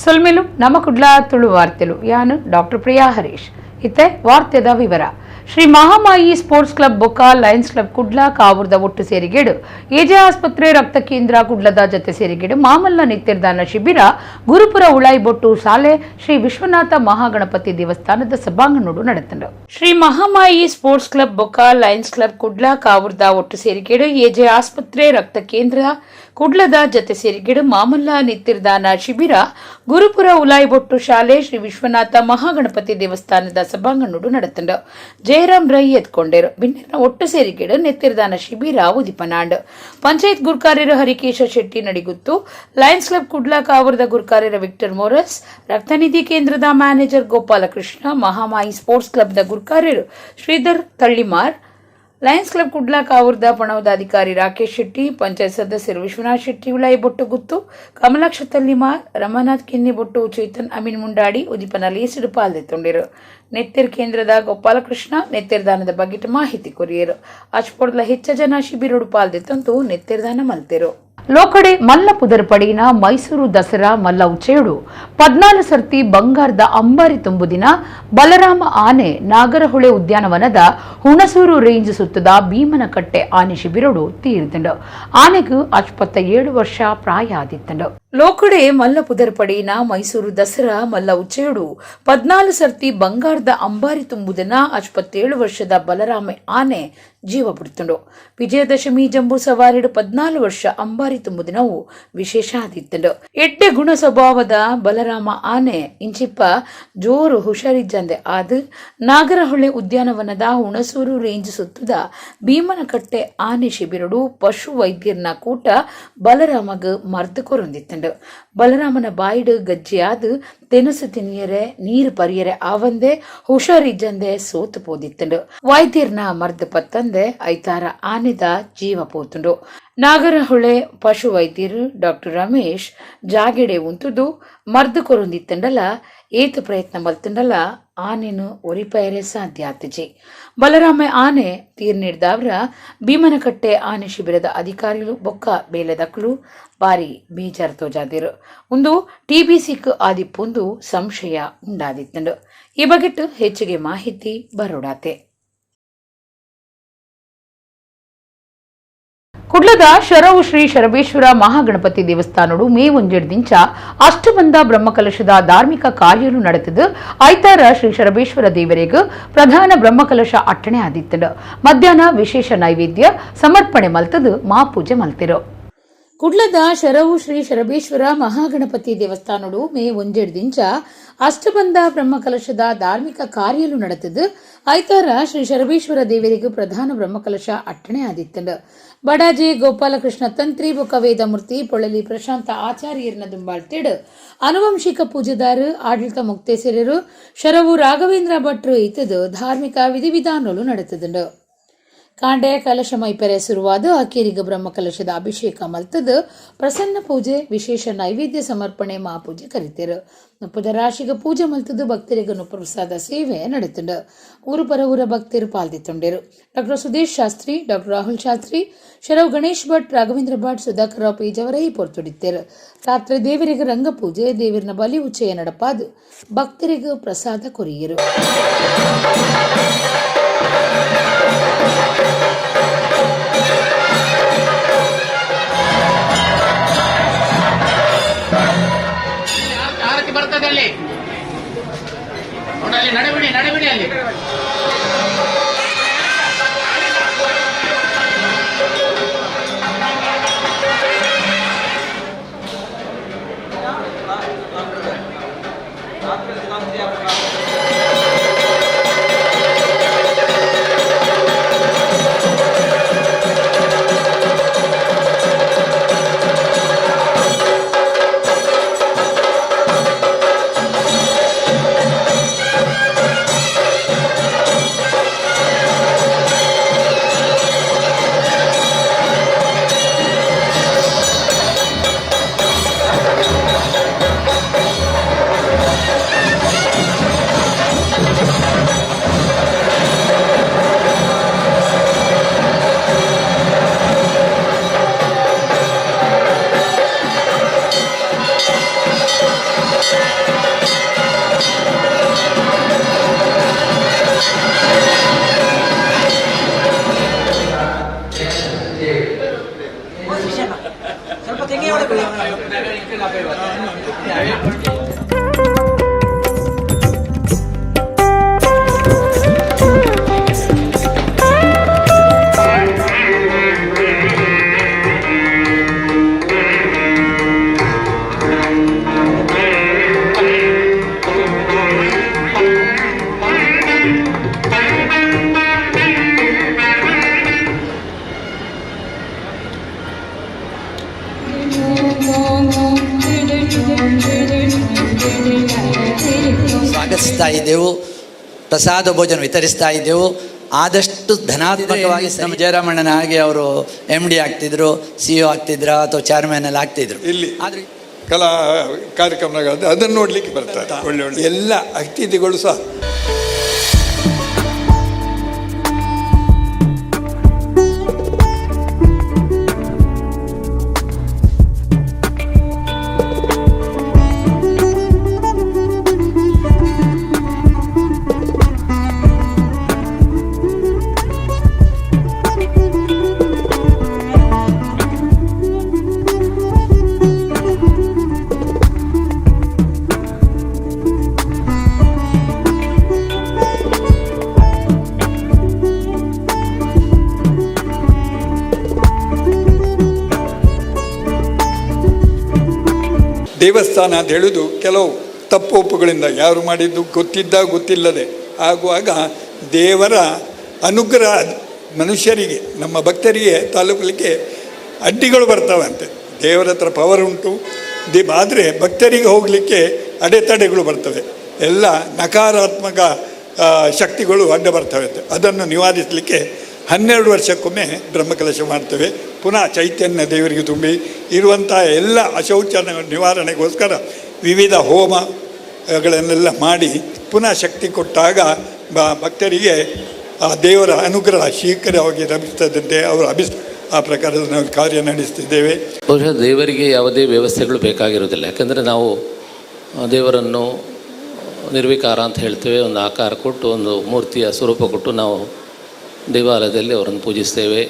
ಸೊಲ್ಮೆಲು ನಮ್ಮ ಕುಡ್ಲ ತುಳು ವಾರ್ತೆಲು ಯಾನು ಡಾಕ್ಟರ್ ಪ್ರಿಯಾ ಹರೀಶ್. ಇತ್ತೆ ವಾರ್ತೆದ ವಿವರ. ಶ್ರೀ ಮಹಾಮಾಯಿ ಸ್ಪೋರ್ಟ್ಸ್ ಕ್ಲಬ್ ಬೊಕ್ಕ ಲಯನ್ಸ್ ಕ್ಲಬ್ ಕುಡ್ಲ ಕಾವೂರ್ದ ಒಟ್ಟು ಸೇರಿಗೇಡು ಎಜೆ ಆಸ್ಪತ್ರೆ ರಕ್ತ ಕೇಂದ್ರ ಕುಡ್ಲದ ಜತೆ ಸೇರಿಗೇಡು ಮಾಮಲ್ಲ ನಿತ್ಯರ್ದಾನ ಶಿಬಿರ ಗುರುಪುರ ಉಳಾಯಿಬೊಟ್ಟು ಶಾಲೆ ಶ್ರೀ ವಿಶ್ವನಾಥ ಮಹಾಗಣಪತಿ ದೇವಸ್ಥಾನದ ಸಭಾಂಗಣೋಡು ನಡೆತಂಡು. ಶ್ರೀ ಮಹಾಮಾಯಿ ಸ್ಪೋರ್ಟ್ಸ್ ಕ್ಲಬ್ ಬೊಕ್ಕ ಲಯನ್ಸ್ ಕ್ಲಬ್ ಕುಡ್ಲ ಕಾವೂರ್ದ ಒಟ್ಟು ಸೇರಿಗೇಡು ಎಜೆ ಆಸ್ಪತ್ರೆ ರಕ್ತ ಕೇಂದ್ರ ಕುಡ್ಲದ ಜತೆ ಸೇರಿಗೇಡು ಮಾಮಲ್ಲ ನಿತ್ಯರ್ದಾನ ಶಿಬಿರ ಗುರುಪುರ ಉಲಾಯಿಬೊಟ್ಟು ಶಾಲೆ ಶ್ರೀ ವಿಶ್ವನಾಥ ಮಹಾಗಣಪತಿ ದೇವಸ್ಥಾನದ ಸಭಾಂಗಣೋಡು ನಡೆತಂಡು. ಜಯರಾಮ್ ರೈ ಎತ್ಕೊಂಡೇರು. ಬಿನ್ನೆರ್ನ ಒಟ್ಟು ಸೇರಿಗೇಡು ನೆತ್ತಿರ್ದಾನ ಶಿಬಿರ ಉದಿಪನಾಂಡ್. ಪಂಚಾಯತ್ ಗುರ್ಕಾರ್ಯರು ಹರಿಕೇಶ ಶೆಟ್ಟಿ ನಡಿಗುತ್ತು, ಲಯನ್ಸ್ ಕ್ಲಬ್ ಕುಡ್ಲ ಕಾವೂರದ ಗುರ್ಕಾರ್ಯರ ವಿಕ್ಟರ್ ಮೋರಸ್, ರಕ್ತನಿಧಿ ಕೇಂದ್ರದ ಮ್ಯಾನೇಜರ್ ಗೋಪಾಲಕೃಷ್ಣ, ಮಹಾಮಾಯಿ ಸ್ಪೋರ್ಟ್ಸ್ ಕ್ಲಬ್ದ ಗುರ್ಕಾರ್ಯರು ಶ್ರೀಧರ್ ತಳ್ಳಿಮಾರ್, ಲಯನ್ಸ್ ಕ್ಲಬ್ ಕುಡ್ಲ ಕಾವೂರ್ದ ಪಣವದ ಅಧಿಕಾರಿ ರಾಕೇಶ್ ಶೆಟ್ಟಿ, ಪಂಚಾಯತ್ ಸದಸ್ಯರು ವಿಶ್ವನಾಥ್ ಶೆಟ್ಟಿ ಉಳಾಯಿಬೊಟ್ಟು ಗುತ್ತು, ಕಮಲಾಕ್ಷ ತಳ್ಳಿಮಾರ್, ರಮನಾಥ್ ಕಿನ್ನಿಬೊಟ್ಟು, ಚೇತನ್ ಅಮೀನ್ ಮುಂಡಾಡಿ ಉದಿಪನ ಲೇಸಿಡು ಪಾಲ್ದೆತ್ತೊಂಡಿರು. ನೆತ್ತಿರ್ ಕೇಂದ್ರದ ಗೋಪಾಲಕೃಷ್ಣ ನೆತ್ತಿರ್ದಾನದ ಬಗೆಟ್ ಮಾಹಿತಿ ಕೊರಿಯರು. ಅಚ್ಪೊಡ್ಲ ಹೆಚ್ಚ ಜನ ಶಿಬಿರಡು ಪಾಲ್ದೆತ್ತಂತೂ ನೆತ್ತಿರ್ದಾನ ಮಲ್ತೆರು. ಲೋಕಡೆ ಮಲ್ಲ ಪುದರ್ಪಡಿನ ಮೈಸೂರು ದಸರಾ ಮಲ್ಲ ಉಚ್ಚೆಯುಡು 14 ಸರ್ತಿ ಬಂಗಾರದ ಅಂಬಾರಿ ತುಂಬುದಿನ ಬಲರಾಮ ಆನೆ ನಾಗರಹೊಳೆ ಉದ್ಯಾನವನದ ಹುಣಸೂರು ರೇಂಜ್ ಸುತ್ತದ ಭೀಮನಕಟ್ಟೆ ಆನೆ ಶಿಬಿರಡು ತೀರ್ದಂಡು. ಆನೆಗೂ 57 ವರ್ಷ ಪ್ರಾಯ ಆದಿತ್ತಂಡು. ಲೋಕಡೆ ಮಲ್ಲ ಪುದರ್ಪಡಿನ ಮೈಸೂರು ದಸರಾ ಮಲ್ಲ ಉಚ್ಚೆಯುಡು 14 ಸರ್ತಿ ಬಂಗಾರದ ಅಂಬಾರಿ ತುಂಬುದಿನ 57 ವರ್ಷದ ಬಲರಾಮ ಆನೆ ಜೀವ ಬಿಡ್ತುಂಡು. ವಿಜಯದಶಮಿ ಜಂಬೂ ಸವಾರಿಡು 14 ವರ್ಷ ಅಂಬಾರಿ ತುಂಬುದಿನವು ವಿಶೇಷ ಆದಿತ್ತಂಡು. ಎಡ್ಡೆ ಗುಣ ಸ್ವಭಾವದ ಬಲರಾಮ ಆನೆ ಇಂಚಿಪ್ಪ ಜೋರು ಹುಷಾರಿಜ್ಜಂದೆ ಆದ ನಾಗರಹೊಳೆ ಉದ್ಯಾನವನದ ಹುಣಸೂರು ರೇಂಜ್ ಸುತ್ತದ ಭೀಮನಕಟ್ಟೆ ಆನೆ ಶಿಬಿರಡು ಪಶು ವೈದ್ಯರ್ನ ಕೂಟ ಬಲರಾಮಗ್ ಮರ್ದು ಕೊರೊಂದಿತ್ತಂಡು. ಬಲರಾಮನ ಬಾಯಿಡು ಗಜ್ಜೆಯಾದ ತೆನಸು ತಿನ್ನಿಯರೆ ನೀರು ಪರಿಯರೆ ಆವಂದೆ ಹುಷಾರಿಜ್ಜಂದೆ ಸೋತು ಪೋದಿತ್ತಂಡು. ವೈದ್ಯರ್ನ ಮರ್ದು ಪತ್ತಂದೆ ಐತಾರ ಆನೆದ ಜೀವ ಪೋತುಂಡು. ನಾಗರಹೊಳೆ ಪಶು ವೈದ್ಯರು ಡಾಕ್ಟರ್ ರಮೇಶ್ ಜಾಗೆಡೆ ಉಂತುದು ಮರ್ದು ಕೊರೊಂದಿತ್ತಂಡಲ ಏತು ಪ್ರಯತ್ನ ಮಲ್ತಂಡಲ ಆನೆನು ಒರಿಪಯರೆ ಸಾಧ್ಯ ಆತಜಿ. ಬಲರಾಮ ಆನೆ ತೀರ್ ನೀಡ್ದವ್ರ ಭೀಮನಕಟ್ಟೆ ಆನೆ ಶಿಬಿರದ ಅಧಿಕಾರಿಗಳು ಬೊಕ್ಕ ಬೇಲೆದಕ್ಲು ಬಾರಿ ಬೇಜಾರು ತೋಜಾದಿರು. ಒಂದು ಟಿಬಿಸಿಕ್ ಆದಿಪ್ಪೊಂದು ಸಂಶಯ ಉಂಡಾದಿತ್ತಂಡು. ಈ ಬಗೆಟ್ಟು ಹೆಚ್ಚಿಗೆ ಮಾಹಿತಿ ಬರೋಡಾತೆ. ಕುಡ್ಲದ ಶರವು ಶ್ರೀ ಶರಬೇಶ್ವರ ಮಹಾಗಣಪತಿ ದೇವಸ್ಥಾನಡು ಮೇ 1 ಅಷ್ಟಬಂಧ ಬ್ರಹ್ಮಕಲಶದ ಧಾರ್ಮಿಕ ಕಾರ್ಯನು ನಡೆತದು. ಐತಾರ ಶ್ರೀ ಶರಬೇಶ್ವರ ದೇವರಿಗೆ ಪ್ರಧಾನ ಬ್ರಹ್ಮಕಲಶ ಅಟ್ಟಣೆ ಆದಿತ್ತಂಡು. ಮಧ್ಯಾಹ್ನ ವಿಶೇಷ ನೈವೇದ್ಯ ಸಮರ್ಪಣೆ ಮಲ್ತದು ಮಾಪೂಜೆ ಮಲ್ತಿರು. ಕುಡ್ಲದ ಶರವು ಶ್ರೀ ಶರಬೇಶ್ವರ ಮಹಾಗಣಪತಿ ದೇವಸ್ಥಾನಡು ಮೇ 1 ಅಷ್ಟಬಂಧ ಬ್ರಹ್ಮಕಲಶದ ಧಾರ್ಮಿಕ ಕಾರ್ಯಲು ನಡೆತದು. ಐತಾರ ಶ್ರೀ ಶರಬೇಶ್ವರ ದೇವರಿಗೆ ಪ್ರಧಾನ ಬ್ರಹ್ಮಕಲಶ ಅಟ್ಟಣೆ ಆದಿತ್ತಂಡು. ಬಡಾಜೆ ಗೋಪಾಲಕೃಷ್ಣ ತಂತ್ರಿ ಬೊಕ್ಕ ವೇದಮೂರ್ತಿ ಪೊಳಲಿ ಪ್ರಶಾಂತ ಆಚಾರ್ಯರ್ನ ದುಂಬಾಳ್ತಿಡು ಅನುವಂಶಿಕ ಪೂಜೆದಾರು ಆಡಳಿತ ಮುಕ್ತೇಸರರು ಶರವು ರಾಘವೇಂದ್ರ ಭಟ್ರು ಇತ್ತದು ಧಾರ್ಮಿಕ ವಿಧಿವಿಧಾನಗಳು ನಡೆತದುಂಡು. ಕಾಂಡೆ ಕಲಶ ಮೈಪೆರೆ ಶುರುವಾದ ಅಕೇರಿಗ ಬ್ರಹ್ಮ ಕಲಶದ ಅಭಿಷೇಕ ಮಲ್ತದ ಪ್ರಸನ್ನ ಪೂಜೆ ವಿಶೇಷ ನೈವೇದ್ಯ ಸಮರ್ಪಣೆ ಮಹಾಪೂಜೆ ಕರಿತೇರು. ಮುಪ್ಪದ ರಾಶಿಗ ಪೂಜೆ ಮಲ್ತದು ಭಕ್ತರಿಗನು ಪ್ರಸಾದ ಸೇವೆ ನಡೆತುಂಡು. ಊರು ಪರ ಊರ ಭಕ್ತರು ಪಾಲ್ದಿತ್ತುಂಡೇರು. ಡಾಕ್ಟರ್ ಸುದೇಶ್ ಶಾಸ್ತ್ರಿ, ಡಾಕ್ಟರ್ ರಾಹುಲ್ ಶಾಸ್ತ್ರಿ, ಶರವ್ ಗಣೇಶ್ ಭಟ್, ರಾಘವೇಂದ್ರ ಭಟ್, ಸುಧಾಕರ್ ರಾವ್ ಪೇಜವರೈ ಪೊರ್ತುಡಿತ್ತೇರು. ರಾತ್ರಿ ದೇವರಿಗೆ ರಂಗಪೂಜೆ, ದೇವರನ ಬಲಿ ಉಚ್ಚಯ ನಡಪಾದು ಭಕ್ತರಿಗೆ ಪ್ರಸಾದ ಕೊರಿಯರು. ಆರತಿ ಬರ್ತದೆ ಅಲ್ಲಿ ನೋಡಿ, ಅಲ್ಲಿ ನಡೆಬಿಡಿ, ನಡೆಬಿಡಿ ಅಲ್ಲಿ. ಸ್ವಾಗತಿಸ್ತಾ ಇದ್ದೆವು, ಪ್ರಸಾದ ಭೋಜನ ವಿತರಿಸ್ತಾ ಇದ್ದೆವು. ಆದಷ್ಟು ಧನಾತ್ಮಕವಾಗಿ ನಮ್ಮ ಜಯರಾಮಣ್ಣನ ಹಾಗೆ ಅವರು ಎಮ್ ಡಿ ಆಗ್ತಿದ್ರು, ಸಿ ಒ ಆಗ್ತಿದ್ರ ಅಥವಾ ಚೇರ್ಮನ್ ಎಲ್ಲ ಆಗ್ತಿದ್ರು. ಇಲ್ಲಿ ಆದ್ರೆ ಕಲಾ ಕಾರ್ಯಕ್ರಮಗಳು ಅದನ್ನು ನೋಡಲಿಕ್ಕೆ ಬರ್ತಾರೆ. ಒಳ್ಳೆ ಒಳ್ಳೆ ಎಲ್ಲ ಅತಿಥಿಗಳು ಸಹ. ದೇವಸ್ಥಾನ ಅಂತ ಹೇಳುವುದು ಕೆಲವು ತಪ್ಪು ಒಪ್ಪುಗಳಿಂದ ಯಾರು ಮಾಡಿದ್ದು ಗೊತ್ತಿದ್ದ ಗೊತ್ತಿಲ್ಲದೆ ಆಗುವಾಗ ದೇವರ ಅನುಗ್ರಹ ಮನುಷ್ಯರಿಗೆ, ನಮ್ಮ ಭಕ್ತರಿಗೆ ತಲುಪಲಿಕ್ಕೆ ಅಡ್ಡಿಗಳು ಬರ್ತಾವಂತೆ. ದೇವರ ಹತ್ರ ಪವರ್ ಉಂಟು, ಆದರೆ ಭಕ್ತರಿಗೆ ಹೋಗಲಿಕ್ಕೆ ಅಡೆತಡೆಗಳು ಬರ್ತವೆ. ಎಲ್ಲ ನಕಾರಾತ್ಮಕ ಶಕ್ತಿಗಳು ಅಡ್ಡ ಬರ್ತವೆ ಅಂತೆ. ಅದನ್ನು ನಿವಾರಿಸಲಿಕ್ಕೆ 12 ವರ್ಷಕ್ಕೊಮ್ಮೆ ಬ್ರಹ್ಮಕಲಶ ಮಾಡ್ತೇವೆ. ಪುನಃ ಚೈತನ್ಯ ದೇವರಿಗೆ ತುಂಬಿ ಇರುವಂಥ ಎಲ್ಲ ಅಶೌಚ ನಿವಾರಣೆಗೋಸ್ಕರ ವಿವಿಧ ಹೋಮಗಳನ್ನೆಲ್ಲ ಮಾಡಿ ಪುನಃ ಶಕ್ತಿ ಕೊಟ್ಟಾಗ ಭಕ್ತರಿಗೆ ಆ ದೇವರ ಅನುಗ್ರಹ ಶೀಘ್ರವಾಗಿ ಲಭಿಸ್ತದಂತೆ ಅವರು ಆ ಪ್ರಕಾರದ ನಾವು ಕಾರ್ಯ ನಡೆಸ್ತಿದ್ದೇವೆ. ಬಹುಶಃ ದೇವರಿಗೆ ಯಾವುದೇ ವ್ಯವಸ್ಥೆಗಳು ಬೇಕಾಗಿರುವುದಿಲ್ಲ. ಯಾಕೆಂದರೆ ನಾವು ದೇವರನ್ನು ನಿರ್ವಿಕಾರ ಅಂತ ಹೇಳ್ತೇವೆ. ಒಂದು ಆಕಾರ ಕೊಟ್ಟು, ಒಂದು ಮೂರ್ತಿಯ ಸ್ವರೂಪ ಕೊಟ್ಟು ನಾವು ದೇವಾಲಯದಲ್ಲಿ ಅವರನ್ನು ಪೂಜಿಸ್ತೇವೆ.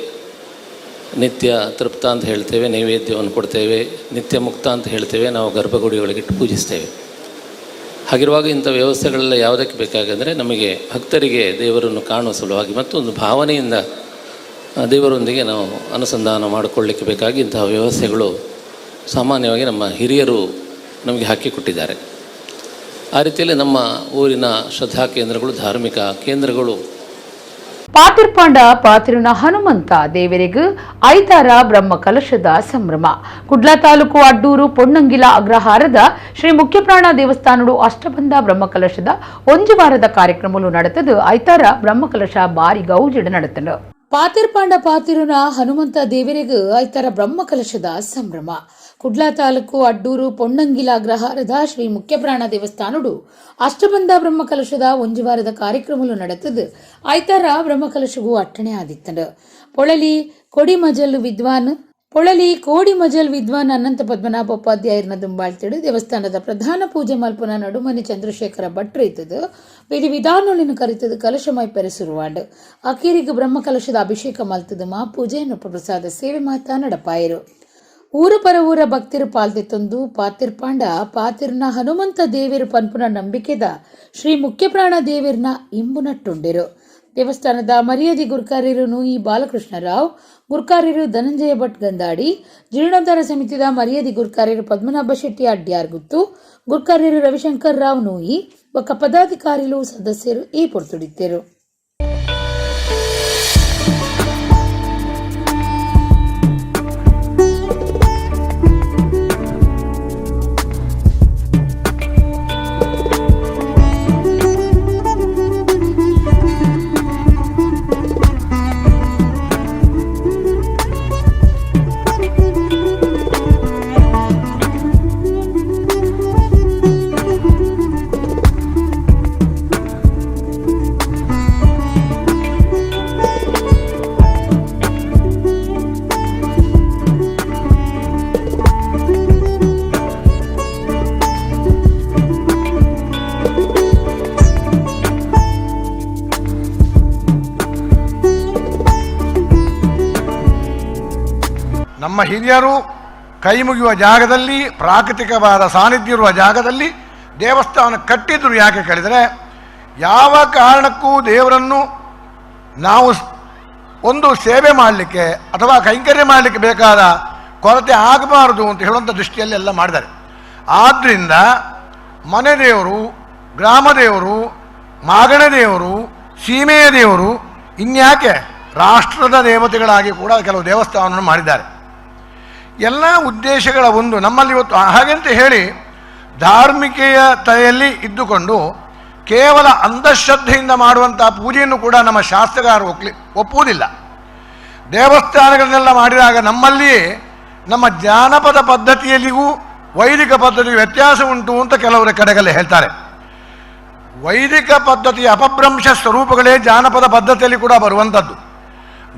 ನಿತ್ಯ ತೃಪ್ತ ಅಂತ ಹೇಳ್ತೇವೆ, ನೈವೇದ್ಯವನ್ನು ಕೊಡ್ತೇವೆ. ನಿತ್ಯ ಮುಕ್ತ ಅಂತ ಹೇಳ್ತೇವೆ, ನಾವು ಗರ್ಭಗುಡಿಯೊಳಗಿಟ್ಟು ಪೂಜಿಸ್ತೇವೆ. ಹಾಗಿರುವಾಗ ಇಂಥ ವ್ಯವಸ್ಥೆಗಳೆಲ್ಲ ಯಾವುದಕ್ಕೆ ಬೇಕಾಗಂದರೆ ನಮಗೆ ಭಕ್ತರಿಗೆ ದೇವರನ್ನು ಕಾಣುವ ಸಲುವಾಗಿ ಮತ್ತು ಒಂದು ಭಾವನೆಯಿಂದ ದೇವರೊಂದಿಗೆ ನಾವು ಅನುಸಂಧಾನ ಮಾಡಿಕೊಳ್ಳಿಕ್ಕೆ ಬೇಕಾಗಿ ಇಂತಹ ವ್ಯವಸ್ಥೆಗಳು ಸಾಮಾನ್ಯವಾಗಿ ನಮ್ಮ ಹಿರಿಯರು ನಮಗೆ ಹಾಕಿಕೊಟ್ಟಿದ್ದಾರೆ. ಆ ರೀತಿಯಲ್ಲಿ ನಮ್ಮ ಊರಿನ ಶ್ರದ್ಧಾ ಕೇಂದ್ರಗಳು, ಧಾರ್ಮಿಕ ಕೇಂದ್ರಗಳು. ಪಾತಿರ್ಪಾಂಡ ಪಾತಿರುನ ಹನುಮಂತ ದೇವರಿಗೂ ಐತಾರ ಬ್ರಹ್ಮ ಕಲಶದ ಸಂಭ್ರಮ. ಕುಡ್ಲ ತಾಲೂಕು ಅಡ್ಡೂರು ಪೊನ್ನಂಗಿಲ ಅಗ್ರಹಾರದ ಶ್ರೀ ಮುಖ್ಯಪ್ರಾಣ ದೇವಸ್ಥಾನಡು ಅಷ್ಟಬಂಧ ಬ್ರಹ್ಮಕಲಶದ ಒಂಜು ವಾರದ ಕಾರ್ಯಕ್ರಮಗಳು ನಡೆತದು. ಐತಾರ ಬ್ರಹ್ಮಕಲಶ ಬಾರಿ ಗೌಜಿಡ ನಡೆತನು. ಪಾತಿರ್ಪಾಂಡ ಪಾತಿರುನ ಹನುಮಂತ ದೇವರಿಗೂ ಐತಾರ ಬ್ರಹ್ಮಕಲಶದ ಸಂಭ್ರಮ. ಕುಡ್ಲ ತಾಲೂಕು ಅಡ್ಡೂರು ಪೊನ್ನಂಗಿಲ ಅಗ್ರಹಾರದ ಶ್ರೀ ಮುಖ್ಯಪ್ರಾಣ ದೇವಸ್ಥಾನಡು ಅಷ್ಟಬಂಧ ಬ್ರಹ್ಮಕಲಶದ ಒಂಜು ವಾರದ ಕಾರ್ಯಕ್ರಮಗಳು ನಡೆತದು. ಐತಾರ ಬ್ರಹ್ಮಕಲಶಗೂ ಅಟ್ಟಣೆ ಆದಿತ್ತನು. ಪೊಳಲಿ ಕೊಡಿಮಜಲ್ ವಿದ್ವಾನ್ ಪೊಳಲಿ ಕೋಡಿಮಜಲ್ ವಿದ್ವಾನ್ ಅನಂತ ಪದ್ಮನಾಭ ಉಪಾಧ್ಯಾಯರನ್ನ ದುಂಬಾಳ್ತಿಡು ದೇವಸ್ಥಾನದ ಪ್ರಧಾನ ಪೂಜೆ ಮಲ್ಪುನ ನಡುಮನೆ ಚಂದ್ರಶೇಖರ ಭಟ್ರು ಇತ್ತದು ವಿಧಿ ವಿಧಾನೊಳಿನ ಕರಿತದು ಕಲಶಮೈ ಪೆರೆಸುರುವಾಂಡು. ಅಕೀರಿಗೆ ಬ್ರಹ್ಮಕಲಶದ ಅಭಿಷೇಕ ಮಲ್ತದು ಮಹಾಪೂಜೆಯನ್ನು ಪ್ರಸಾದ ಸೇವೆ ಮಾತಾ ನಡಪಾಯರು. ಊರು ಪರ ಊರ ಭಕ್ತಿರು ಪಾಲ್ತಿತ್ತೊಂದು ಪಾತಿರ್ಪಾಂಡ ಪಾತಿರ್ನ ಹನುಮಂತ ದೇವಿರು ಪನ್ಪುನ ನಂಬಿಕೆದ ಶ್ರೀ ಮುಖ್ಯಪ್ರಾಣ ದೇವಿರ್ನ ಇಂಬುನಟ್ಟುಂಡಿರು. ದೇವಸ್ಥಾನದ ಮರ್ಯಾದಿ ಗುರ್ಕಾರ್ಯರು ನೂಯಿ ಬಾಲಕೃಷ್ಣರಾವ್, ಗುರ್ಕಾರ್ಯರು ಧನಂಜಯ ಭಟ್ ಗಂದಾಡಿ, ಜೀರ್ಣೋದ್ಧಾರ ಸಮಿತಿದ ಮರ್ಯಾದಿ ಗುರ್ಕಾರ್ಯರು ಪದ್ಮನಾಭ ಶೆಟ್ಟಿ ಅಡ್ಯಾರ್ ಗುತ್ತು, ಗುರ್ಕಾರ್ಯರು ರವಿಶಂಕರ್ ರಾವ್ ನೂಯಿ ಬೊಕ್ಕ ಪದಾಧಿಕಾರಿಲು ಸದಸ್ಯರು ಈ ಪೊರ್ತುಡಿದ್ದರು. ನಮ್ಮ ಹಿರಿಯರು ಕೈ ಮುಗಿಯುವ ಜಾಗದಲ್ಲಿ, ಪ್ರಾಕೃತಿಕವಾದ ಸಾನ್ನಿಧ್ಯ ಇರುವ ಜಾಗದಲ್ಲಿ ದೇವಸ್ಥಾನ ಕಟ್ಟಿದ್ರು. ಯಾಕೆ ಕೇಳಿದರೆ, ಯಾವ ಕಾರಣಕ್ಕೂ ದೇವರನ್ನು ನಾವು ಒಂದು ಸೇವೆ ಮಾಡಲಿಕ್ಕೆ ಅಥವಾ ಕೈಂಕರ್ಯ ಮಾಡಲಿಕ್ಕೆ ಬೇಕಾದ ಕೊರತೆ ಆಗಬಾರದು ಅಂತ ಹೇಳುವಂಥ ದೃಷ್ಟಿಯಲ್ಲಿ ಎಲ್ಲ ಮಾಡಿದ್ದಾರೆ. ಆದ್ದರಿಂದ ಮನೆ ದೇವರು, ಗ್ರಾಮ ದೇವರು, ಮಾಗಣ ದೇವರು, ಸೀಮೆಯ ದೇವರು, ಇನ್ಯಾಕೆ ರಾಷ್ಟ್ರದ ದೇವತೆಗಳಾಗಿ ಕೂಡ ಕೆಲವು ದೇವಸ್ಥಾನವನ್ನು ಮಾಡಿದ್ದಾರೆ. ಎಲ್ಲ ಉದ್ದೇಶಗಳ ಒಂದು ನಮ್ಮಲ್ಲಿ ಇವತ್ತು ಹಾಗೆಂತ ಹೇಳಿ ಧಾರ್ಮಿಕೆಯ ತಲೆಯಲ್ಲಿ ಇದ್ದುಕೊಂಡು ಕೇವಲ ಅಂಧಶ್ರದ್ಧೆಯಿಂದ ಮಾಡುವಂಥ ಪೂಜೆಯನ್ನು ಕೂಡ ನಮ್ಮ ಶಾಸ್ತ್ರಗಾರರು ಒಪ್ಪುವುದಿಲ್ಲ. ದೇವಸ್ಥಾನಗಳನ್ನೆಲ್ಲ ಮಾಡಿದಾಗ ನಮ್ಮಲ್ಲಿಯೇ ನಮ್ಮ ಜಾನಪದ ಪದ್ಧತಿಯಲ್ಲಿಗೂ ವೈದಿಕ ಪದ್ಧತಿಗೆ ವ್ಯತ್ಯಾಸ ಉಂಟು ಅಂತ ಕೆಲವರ ಕಡೆಗಲ್ಲಿ ಹೇಳ್ತಾರೆ. ವೈದಿಕ ಪದ್ಧತಿಯ ಅಪಭ್ರಂಶ ಸ್ವರೂಪಗಳೇ ಜಾನಪದ ಪದ್ಧತಿಯಲ್ಲಿ ಕೂಡ ಬರುವಂಥದ್ದು.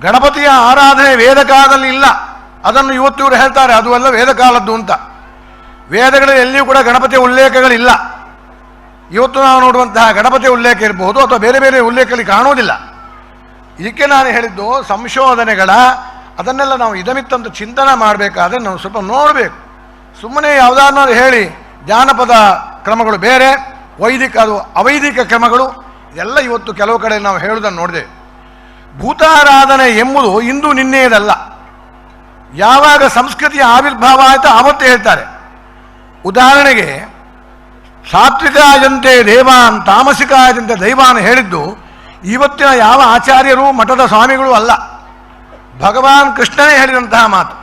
ಗಣಪತಿಯ ಆರಾಧನೆ ವೇದಕಾಲದಲ್ಲಿ ಇಲ್ಲ, ಅದನ್ನು ಇವತ್ತು ಇವರು ಹೇಳ್ತಾರೆ ಅದು ಎಲ್ಲ ವೇದಕಾಲದ್ದು ಅಂತ. ವೇದಗಳಲ್ಲಿ ಎಲ್ಲಿಯೂ ಕೂಡ ಗಣಪತಿಯ ಉಲ್ಲೇಖಗಳಿಲ್ಲ. ಇವತ್ತು ನಾವು ನೋಡುವಂತಹ ಗಣಪತಿಯ ಉಲ್ಲೇಖ ಇರಬಹುದು ಅಥವಾ ಬೇರೆ ಬೇರೆ ಉಲ್ಲೇಖದಲ್ಲಿ ಕಾಣುವುದಿಲ್ಲ. ಇದಕ್ಕೆ ನಾನು ಹೇಳಿದ್ದು ಸಂಶೋಧನೆಗಳ ಅದನ್ನೆಲ್ಲ ನಾವು ಇದಮಿತ್ತಂತ ಚಿಂತನೆ ಮಾಡಬೇಕಾದ್ರೆ ನಾವು ಸ್ವಲ್ಪ ನೋಡಬೇಕು. ಸುಮ್ಮನೆ ಯಾವುದಾದ್ರು ಹೇಳಿ ಜಾನಪದ ಕ್ರಮಗಳು ಬೇರೆ, ವೈದಿಕ ಅದು ಅವೈದಿಕ ಕ್ರಮಗಳು ಎಲ್ಲ ಇವತ್ತು ಕೆಲವು ಕಡೆ ನಾವು ಹೇಳುವುದನ್ನು ನೋಡಿದೆ. ಭೂತಾರಾಧನೆ ಎಂಬುದು ಇಂದು ನಿನ್ನೆಯದಲ್ಲ. ಯಾವಾಗ ಸಂಸ್ಕೃತಿಯ ಆವಿರ್ಭಾವ ಆಯಿತೋ ಆವತ್ತೇ ಹೇಳ್ತಾರೆ. ಉದಾಹರಣೆಗೆ ಸಾತ್ವಿಕಾಯಂತೆ ದೇವಾನ್ ತಾಮಸಿಕಾಯಂತೆ ದೈವಾನ್ ಹೇಳಿದ್ದು ಇವತ್ತಿನ ಯಾವ ಆಚಾರ್ಯರು ಮಠದ ಸ್ವಾಮಿಗಳು ಅಲ್ಲ, ಭಗವಾನ್ ಕೃಷ್ಣನೇ ಹೇಳಿದಂತಹ ಮಾತು.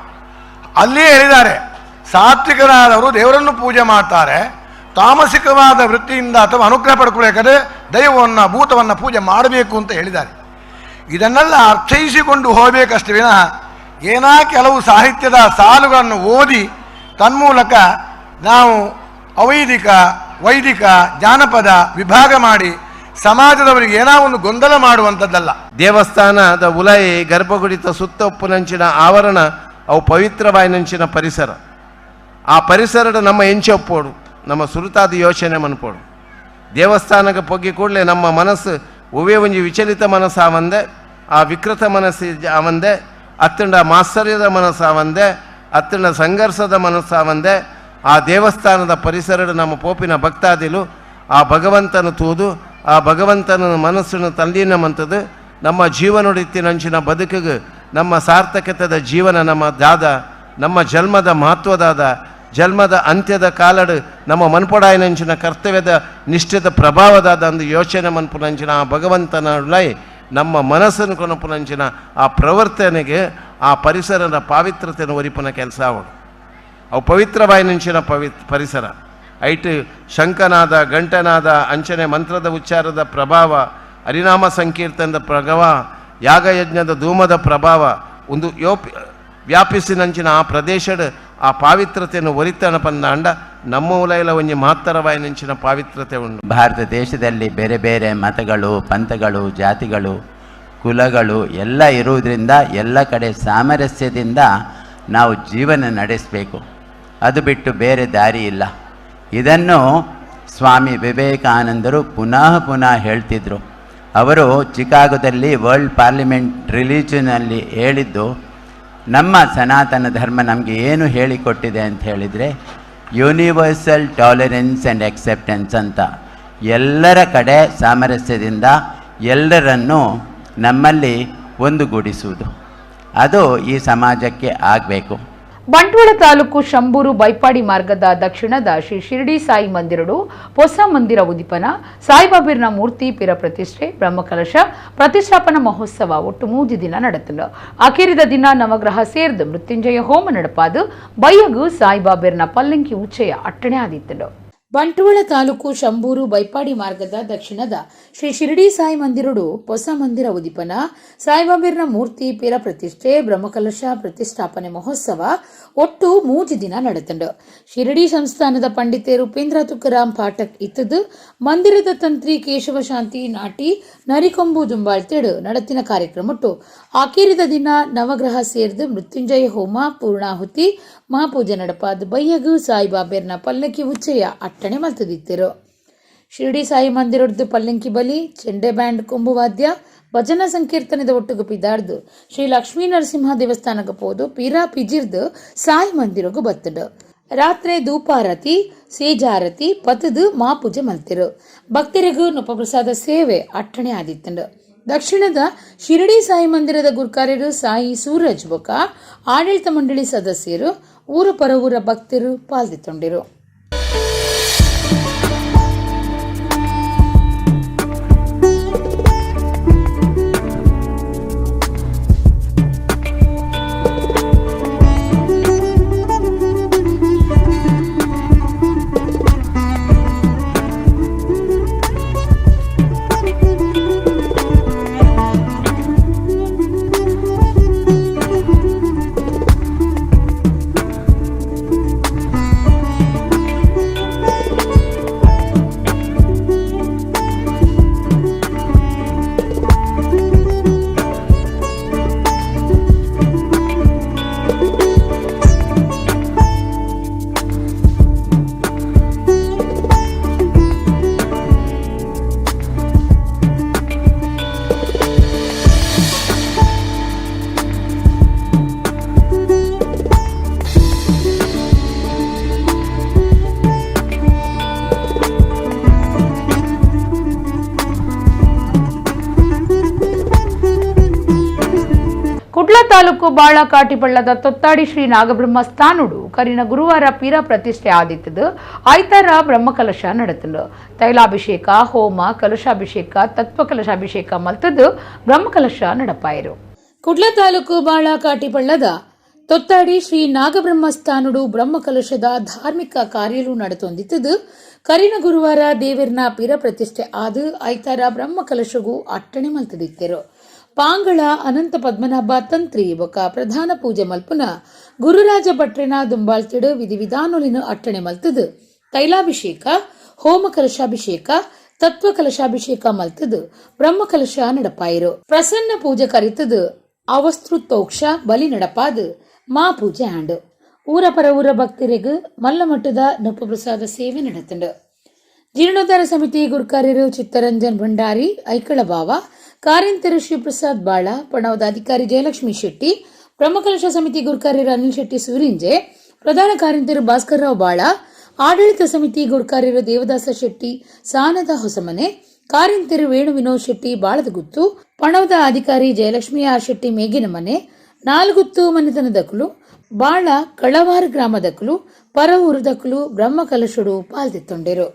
ಅಲ್ಲಿಯೇ ಹೇಳಿದ್ದಾರೆ, ಸಾತ್ವಿಕರಾದವರು ದೇವರನ್ನು ಪೂಜೆ ಮಾಡ್ತಾರೆ, ತಾಮಸಿಕವಾದ ವೃತ್ತಿಯಿಂದ ಅಥವಾ ಅನುಗ್ರಹ ಪಡ್ಕೊಳ್ಬೇಕಾದ್ರೆ ದೈವವನ್ನು ಭೂತವನ್ನು ಪೂಜೆ ಮಾಡಬೇಕು ಅಂತ ಹೇಳಿದ್ದಾರೆ. ಇದನ್ನೆಲ್ಲ ಅರ್ಥೈಸಿಕೊಂಡು ಹೋಗಬೇಕಷ್ಟೇ ವಿನಃ ಏನಾ ಕೆಲವು ಸಾಹಿತ್ಯದ ಸಾಲುಗಳನ್ನು ಓದಿ ತನ್ಮೂಲಕ ನಾವು ಅವೈದಿಕ ವೈದಿಕ ಜಾನಪದ ವಿಭಾಗ ಮಾಡಿ ಸಮಾಜದವರಿಗೆ ಏನೋ ಒಂದು ಗೊಂದಲ ಮಾಡುವಂಥದ್ದಲ್ಲ. ದೇವಸ್ಥಾನದ ಉಲೈ ಗರ್ಭಗುಡಿತ ಸುತ್ತ ಉಪ್ಪುನಂಚಿನ ಆವರಣ ಅವು ಪವಿತ್ರವಾಯಿನಂಚಿನ ಪರಿಸರ. ಆ ಪರಿಸರದ ನಮ್ಮ ಎಂಚೆ ಒಪ್ಪೋಡು, ನಮ್ಮ ಸುರುತಾದ ಯೋಚನೆ ಮನ್ಪೋಡು. ದೇವಸ್ಥಾನಕ್ಕೆ ಪೊಗ್ಗಿ ಕೂಡಲೇ ನಮ್ಮ ಮನಸ್ಸು ಒವೇ ಒಂಜಿ ವಿಚಲಿತ ಮನಸ್ಸು ಆವಂದೆ, ಆ ವಿಕೃತ ಮನಸ್ಸು ಆವಂದೆ, ಅತ್ತಂಡ ಮಾತ್ಸರ್ಯದ ಮನಸ್ಸಾವಂದೆ, ಅತ್ತಂಡ ಸಂಘರ್ಷದ ಮನಸ್ಸಾವಂದೆ, ಆ ದೇವಸ್ಥಾನದ ಪರಿಸರದ ನಮ್ಮ ಪೋಪಿನ ಭಕ್ತಾದಿಲು ಆ ಭಗವಂತನ ತೂದು ಆ ಭಗವಂತನ ಮನಸ್ಸನ್ನು ತಲ್ಲೀನಮಂಥದ್ದು ನಮ್ಮ ಜೀವನೊಡಿತ್ತಿನಂಚಿನ ಬದುಕಿಗೆ ನಮ್ಮ ಸಾರ್ಥಕತೆದ ಜೀವನ ನಮ್ಮ ದಾದ ನಮ್ಮ ಜನ್ಮದ ಮಹತ್ವದಾದ ಜನ್ಮದ ಅಂತ್ಯದ ಕಾಲಡು ನಮ್ಮ ಮನ್ಪೊಡಾಯಿನಂಚಿನ ಕರ್ತವ್ಯದ ನಿಷ್ಠಿತ ಪ್ರಭಾವದಾದ ಅಂದು ಯೋಚನೆ ಮನ್ಪುನಂಚಿನ ಆ ಭಗವಂತನ ಲೈ ನಮ್ಮ ಮನಸ್ಸನ್ನು ಕೊನಪುನಂಚಿನ ಆ ಪ್ರವರ್ತನೆಗೆ ಆ ಪರಿಸರದ ಪಾವಿತ್ರತೆಯನ್ನು ಒರಿಪುನ ಕೆಲಸ ಅವಳು. ಅವು ಪವಿತ್ರವಾಯಿನಂಚಿನ ಪರಿಸರ ಐಟ್ ಶಂಕನಾದ ಗಂಟನಾದ ಅಂಚನೆ ಮಂತ್ರದ ಉಚ್ಚಾರದ ಪ್ರಭಾವ, ಹರಿನಾಮ ಸಂಕೀರ್ತನದ ಪ್ರಭಾವ, ಯಾಗಯಜ್ಞದ ಧೂಮದ ಪ್ರಭಾವ ಒಂದು ವ್ಯಾಪಿಸಿನಂಚಿನ ಆ ಪ್ರದೇಶದ ಆ ಪಾವಿತ್ರತೆಯನ್ನು ಒರಿತನ ಪಂದಾಂಡ ನಮ್ಮ ಉಲೈಲ ಒಂಜಿ ಮಹತ್ತರವಾಯಿನಂಚಿನ ಪಾವಿತ್ರತೆ ಉಂಟು. ಭಾರತ ದೇಶದಲ್ಲಿ ಬೇರೆ ಬೇರೆ ಮತಗಳು, ಪಂಥಗಳು, ಜಾತಿಗಳು, ಕುಲಗಳು ಎಲ್ಲ ಇರುವುದರಿಂದ ಎಲ್ಲ ಕಡೆ ಸಾಮರಸ್ಯದಿಂದ ನಾವು ಜೀವನ ನಡೆಸಬೇಕು. ಅದು ಬಿಟ್ಟು ಬೇರೆ ದಾರಿ ಇಲ್ಲ. ಇದನ್ನು ಸ್ವಾಮಿ ವಿವೇಕಾನಂದರು ಪುನಃ ಪುನಃ ಹೇಳ್ತಿದ್ರು. ಅವರು ಚಿಕಾಗೋದಲ್ಲಿ ವರ್ಲ್ಡ್ ಪಾರ್ಲಿಮೆಂಟ್ ರಿಲಿಜನಲ್ಲಿ ಹೇಳಿದ್ದು, ನಮ್ಮ ಸನಾತನ ಧರ್ಮ ನಮಗೆ ಏನು ಹೇಳಿಕೊಟ್ಟಿದೆ ಅಂತ ಹೇಳಿದರೆ universal tolerance and acceptance ಅಂತ. ಎಲ್ಲರ ಕಡೆ ಸಾಮರಸ್ಯದಿಂದ ಎಲ್ಲರನ್ನೂ ನಮ್ಮಲ್ಲಿ ಒಂದುಗೂಡಿಸುವುದು, ಅದು ಈ ಸಮಾಜಕ್ಕೆ ಆಗಬೇಕು. ಬಂಟ್ವಾಳ ತಾಲೂಕು ಶಂಬೂರು ಬೈಪಾಡಿ ಮಾರ್ಗದ ದಕ್ಷಿಣದ ಶ್ರೀ ಶಿರಡಿ ಸಾಯಿ ಮಂದಿರಡು ಹೊಸ ಮಂದಿರ ಉದ್ದೀಪನ, ಸಾಯಿಬಾಬಿರ್ನ ಮೂರ್ತಿ ಪಿರ ಪ್ರತಿಷ್ಠೆ, ಬ್ರಹ್ಮಕಲಶ ಪ್ರತಿಷ್ಠಾಪನಾ ಮಹೋತ್ಸವ ಒಟ್ಟು 3 ದಿನ ನಡೆತಲು. ಅಖೀರಿದ ದಿನ ನವಗ್ರಹ ಸೇರ್ದು ಮೃತ್ಯುಂಜಯ ಹೋಮ ನಡಪಾದು ಬೈಯಗು ಸಾಯಿಬಾಬಿರ್ನ ಪಲ್ಲಂಕಿ ಉಚ್ಚಯ ಅಟ್ಟಣೆ ಆದಿತ್ತಲು. ಬಂಟ್ವಾಳ ತಾಲೂಕು ಶಂಬೂರು ಬೈಪಾಡಿ ಮಾರ್ಗದ ದಕ್ಷಿಣದ ಶ್ರೀ ಶಿರಡಿ ಸಾಯಿ ಮಂದಿರಡು ಹೊಸ ಮಂದಿರ ಉದ್ದೀಪನ, ಸಾಯಿಬಾಬಿರ್ನ ಮೂರ್ತಿ ಪೀರ ಪ್ರತಿಷ್ಠೆ, ಬ್ರಹ್ಮಕಲಶ ಪ್ರತಿಷ್ಠಾಪನೆ ಮಹೋತ್ಸವ ಒಟ್ಟು 3 ದಿನ ನಡೆತಂಡು. ಶಿರಡಿ ಸಂಸ್ಥಾನದ ಪಂಡಿತೆ ರೂಪೇಂದ್ರ ತುಕರಾಮ್ ಪಾಠಕ್ ಇತ್ತದು ಮಂದಿರದ ತಂತ್ರಿ ಕೇಶವ ಶಾಂತಿ ನಾಟಿ ನರಿಕೊಂಬು ಜುಂಬಾಳ್ತೇಡು ನಡತಿನ ಕಾರ್ಯಕ್ರಮಟ್ಟು ಆಕೇರಿದ ದಿನ ನವಗ್ರಹ ಸೇರ್ದು ಮೃತ್ಯುಂಜಯ ಹೋಮ ಪೂರ್ಣಾಹುತಿ ಮಹಾಪೂಜೆ ನಡಪಾದ ಬಯ್ಯಗು ಸಾಯಿಬಾಬೆರ್ನ ಪಲ್ಲಕ್ಕಿ ಉಚ್ಚಯ ಅಟ್ಟಣೆ ಮಲ್ತದಿತ್ತಿರು. ಶಿರಡಿ ಸಾಯಿ ಮಂದಿರದ್ದು ಪಲ್ಲಂಕಿ ಬಲಿ, ಚೆಂಡೆ ಬ್ಯಾಂಡ್ ಕೊಂಬು ವಾದ್ಯ, ಭಜನಾ ಸಂಕೀರ್ತನೆದ ಒಟ್ಟುಗು ಪಿದಾಡ್ದು ಶ್ರೀ ಲಕ್ಷ್ಮೀ ನರಸಿಂಹ ದೇವಸ್ಥಾನಕ್ಕೆ ಪೋದು ಪೀರಾ ಪಿಜಿರ್ದು ಸಾಯಿ ಮಂದಿರಗು ಬತ್ತುಂಡು. ರಾತ್ರೆ ಧೂಪಾರತಿ, ಸೇಜಾರತಿ ಪತದು ಮಾಪೂಜೆ ಮಲ್ತಿರು. ಭಕ್ತರಿಗೂ ನುಪಪ್ರಸಾದ ಸೇವೆ ಅಟ್ಟಣೆ ಆದಿತ್ತುಂಡು. ದಕ್ಷಿಣದ ಶಿರಡಿ ಸಾಯಿ ಮಂದಿರದ ಗುರ್ಕಾರ್ಯರು ಸಾಯಿ ಸೂರಜ್ ಬೊಕ ಆಡಳಿತ ಮಂಡಳಿ ಸದಸ್ಯರು, ಊರು ಪರವೂರ ಭಕ್ತರು ಪಾಲ್ದಿತ್ತೊಂಡಿರು. ಕುಡ್ಲ ತಾಲೂಕು ಬಾಳ ಕಾಟಿಪಳ್ಳದ ತೊತ್ತಾಡಿ ಶ್ರೀ ನಾಗಬ್ರಹ್ಮ ಸ್ಥಾನುಡು ಕರಿನ ಗುರುವಾರ ಪೀರ ಪ್ರತಿಷ್ಠೆ ಆದಿತ್ತದು. ಆಯ್ತಾರ ಬ್ರಹ್ಮಕಲಶ ನಡೆತಂಡು. ತೈಲಾಭಿಷೇಕ, ಹೋಮ, ಕಲಶಾಭಿಷೇಕ, ತತ್ವ ಕಲಶಾಭಿಷೇಕ ಮಲ್ತದ್ದು ಬ್ರಹ್ಮಕಲಶ ನಡಪಾಯರು. ಕುಡ್ಲ ತಾಲೂಕು ಬಾಳ ಕಾಟಿಪಳ್ಳದ ತೊತ್ತಾಡಿ ಶ್ರೀ ನಾಗಬ್ರಹ್ಮ ಸ್ಥಾನುಡು ಬ್ರಹ್ಮಕಲಶದ ಧಾರ್ಮಿಕ ಕಾರ್ಯಲು ನಡೆತೊಂದಿತ್ತದು. ಕರಿನ ಗುರುವಾರ ದೇವರ್ನ ಪೀರ ಪ್ರತಿಷ್ಠೆ ಆದು ಐತಾರ ಬ್ರಹ್ಮಕಲಶಗೂ ಅಟ್ಟಣೆ ಮಲ್ತದಿತ್ತೆರು. ಪಾಂಗಳ ಅನಂತ ಪದ್ಮನಾಭ ತಂತ್ರಿ ಬೊಕ ಪ್ರಧಾನ ಪೂಜೆ ಮಲ್ಪುನ ಗುರುರಾಜ ಭಟ್ರೆನ ದುಂಬಾಳ್ತಿಡು ವಿಧಿವಿಧಾನೊಲಿನ ಅಟ್ಟಣೆ ಮಲ್ತದು ತೈಲಾಭಿಷೇಕ, ಹೋಮ ಕಲಶಾಭಿಷೇಕ, ತತ್ವ ಕಲಶಾಭಿಷೇಕ ಮಲ್ತದು ಬ್ರಹ್ಮ ಕಲಶ ನಡಪಾಯಿರು. ಪ್ರಸನ್ನ ಪೂಜೆ ಕರಿತದು ಅವಸ್ತೃತೋಕ್ಷ ಬಲಿ ನಡಪಾದು ಮಾ ಪೂಜೆ ಆಂಡು. ಊರ ಪರ ಊರ ಭಕ್ತರಿಗೂ ಮಲ್ಲಮಟ್ಟದ ನೊಪ್ಪು ಪ್ರಸಾದ ಸೇವೆ ನಡೆತಂಡು. ಜೀರ್ಣೋದ್ಧಾರ ಸಮಿತಿ ಗುರುಕಾರ್ಯರು ಚಿತ್ತರಂಜನ್ ಭಂಡಾರಿ, ಐಕಳಬಾವ, ಕಾರಿಂತರು ಶಿವಪ್ರಸಾದ್ ಬಾಳ, ಪಣವದ ಅಧಿಕಾರಿ ಜಯಲಕ್ಷ್ಮಿ ಶೆಟ್ಟಿ, ಬ್ರಹ್ಮಕಲಶ ಸಮಿತಿ ಗುರುಕಾರ್ಯರು ಅನಿಲ್ ಶೆಟ್ಟಿ ಸೂರಿಂಜೆ, ಪ್ರಧಾನ ಕಾರಿಂತರು ಭಾಸ್ಕರ್ ರಾವ್ ಬಾಳ, ಆಡಳಿತ ಸಮಿತಿ ಗುರುಕಾರ್ಯರು ದೇವದಾಸ ಶೆಟ್ಟಿ ಸಾನದ ಹೊಸಮನೆ, ಕಾರಿಂತರು ವೇಣು ವಿನೋದ್ ಶೆಟ್ಟಿ ಬಾಳದಗುತ್ತು, ಪಣವದ ಅಧಿಕಾರಿ ಜಯಲಕ್ಷ್ಮಿ ಆರ್ ಶೆಟ್ಟಿ ಮೇಗಿನ ಮನೆ, ನಾಲ್ಗುತ್ತು ಮನೆತನದಕುಲು, ಬಾಳ ಕಳವಾರ ಗ್ರಾಮದಕುಲು, ಪರವೂರುದಕುಲು ಬ್ರಹ್ಮಕಲಶುಡು ಪಾಲ್ದಿತ್ತೊಂಡೆರು.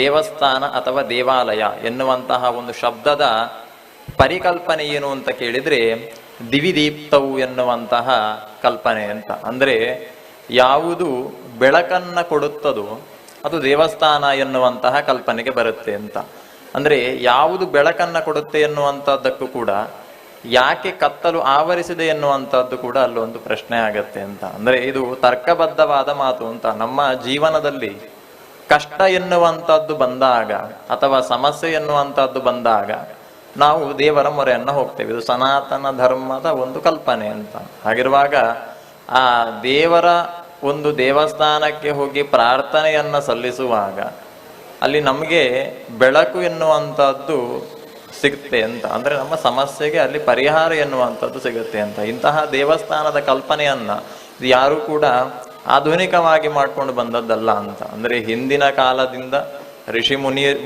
ದೇವಸ್ಥಾನ ಅಥವಾ ದೇವಾಲಯ ಎನ್ನುವಂತಹ ಒಂದು ಶಬ್ದದ ಪರಿಕಲ್ಪನೆ ಏನು ಅಂತ ಕೇಳಿದ್ರೆ ದಿವಿದೀಪ್ತವು ಎನ್ನುವಂತಹ ಕಲ್ಪನೆ ಅಂತ. ಅಂದ್ರೆ ಯಾವುದು ಬೆಳಕನ್ನ ಕೊಡುತ್ತದೋ ಅದು ದೇವಸ್ಥಾನ ಎನ್ನುವಂತಹ ಕಲ್ಪನೆಗೆ ಬರುತ್ತೆ ಅಂತ. ಅಂದ್ರೆ ಯಾವುದು ಬೆಳಕನ್ನ ಕೊಡುತ್ತೆ ಎನ್ನುವಂತಹದ್ದಕ್ಕೂ ಕೂಡ ಯಾಕೆ ಕತ್ತಲು ಆವರಿಸಿದೆ ಎನ್ನುವಂಥದ್ದು ಕೂಡ ಅಲ್ಲೊಂದು ಪ್ರಶ್ನೆ ಆಗತ್ತೆ ಅಂತ. ಅಂದ್ರೆ ಇದು ತರ್ಕಬದ್ಧವಾದ ಮಾತು ಅಂತ. ನಮ್ಮ ಜೀವನದಲ್ಲಿ ಕಷ್ಟ ಎನ್ನುವಂಥದ್ದು ಬಂದಾಗ ಅಥವಾ ಸಮಸ್ಯೆ ಎನ್ನುವಂಥದ್ದು ಬಂದಾಗ ನಾವು ದೇವರ ಮೊರೆಯನ್ನು ಹೋಗ್ತೇವೆ. ಇದು ಸನಾತನ ಧರ್ಮದ ಒಂದು ಕಲ್ಪನೆ ಅಂತ. ಹಾಗಿರುವಾಗ ಆ ದೇವರ ಒಂದು ದೇವಸ್ಥಾನಕ್ಕೆ ಹೋಗಿ ಪ್ರಾರ್ಥನೆಯನ್ನ ಸಲ್ಲಿಸುವಾಗ ಅಲ್ಲಿ ನಮಗೆ ಬೆಳಕು ಎನ್ನುವಂಥದ್ದು ಸಿಗುತ್ತೆ ಅಂತ. ಅಂದ್ರೆ ನಮ್ಮ ಸಮಸ್ಯೆಗೆ ಅಲ್ಲಿ ಪರಿಹಾರ ಎನ್ನುವಂಥದ್ದು ಸಿಗುತ್ತೆ ಅಂತ. ಇಂತಹ ದೇವಸ್ಥಾನದ ಕಲ್ಪನೆಯನ್ನ ಇದು ಯಾರು ಕೂಡ ಆಧುನಿಕವಾಗಿ ಮಾಡ್ಕೊಂಡು ಬಂದದ್ದಲ್ಲ ಅಂತ. ಅಂದ್ರೆ ಹಿಂದಿನ ಕಾಲದಿಂದ ಋಷಿ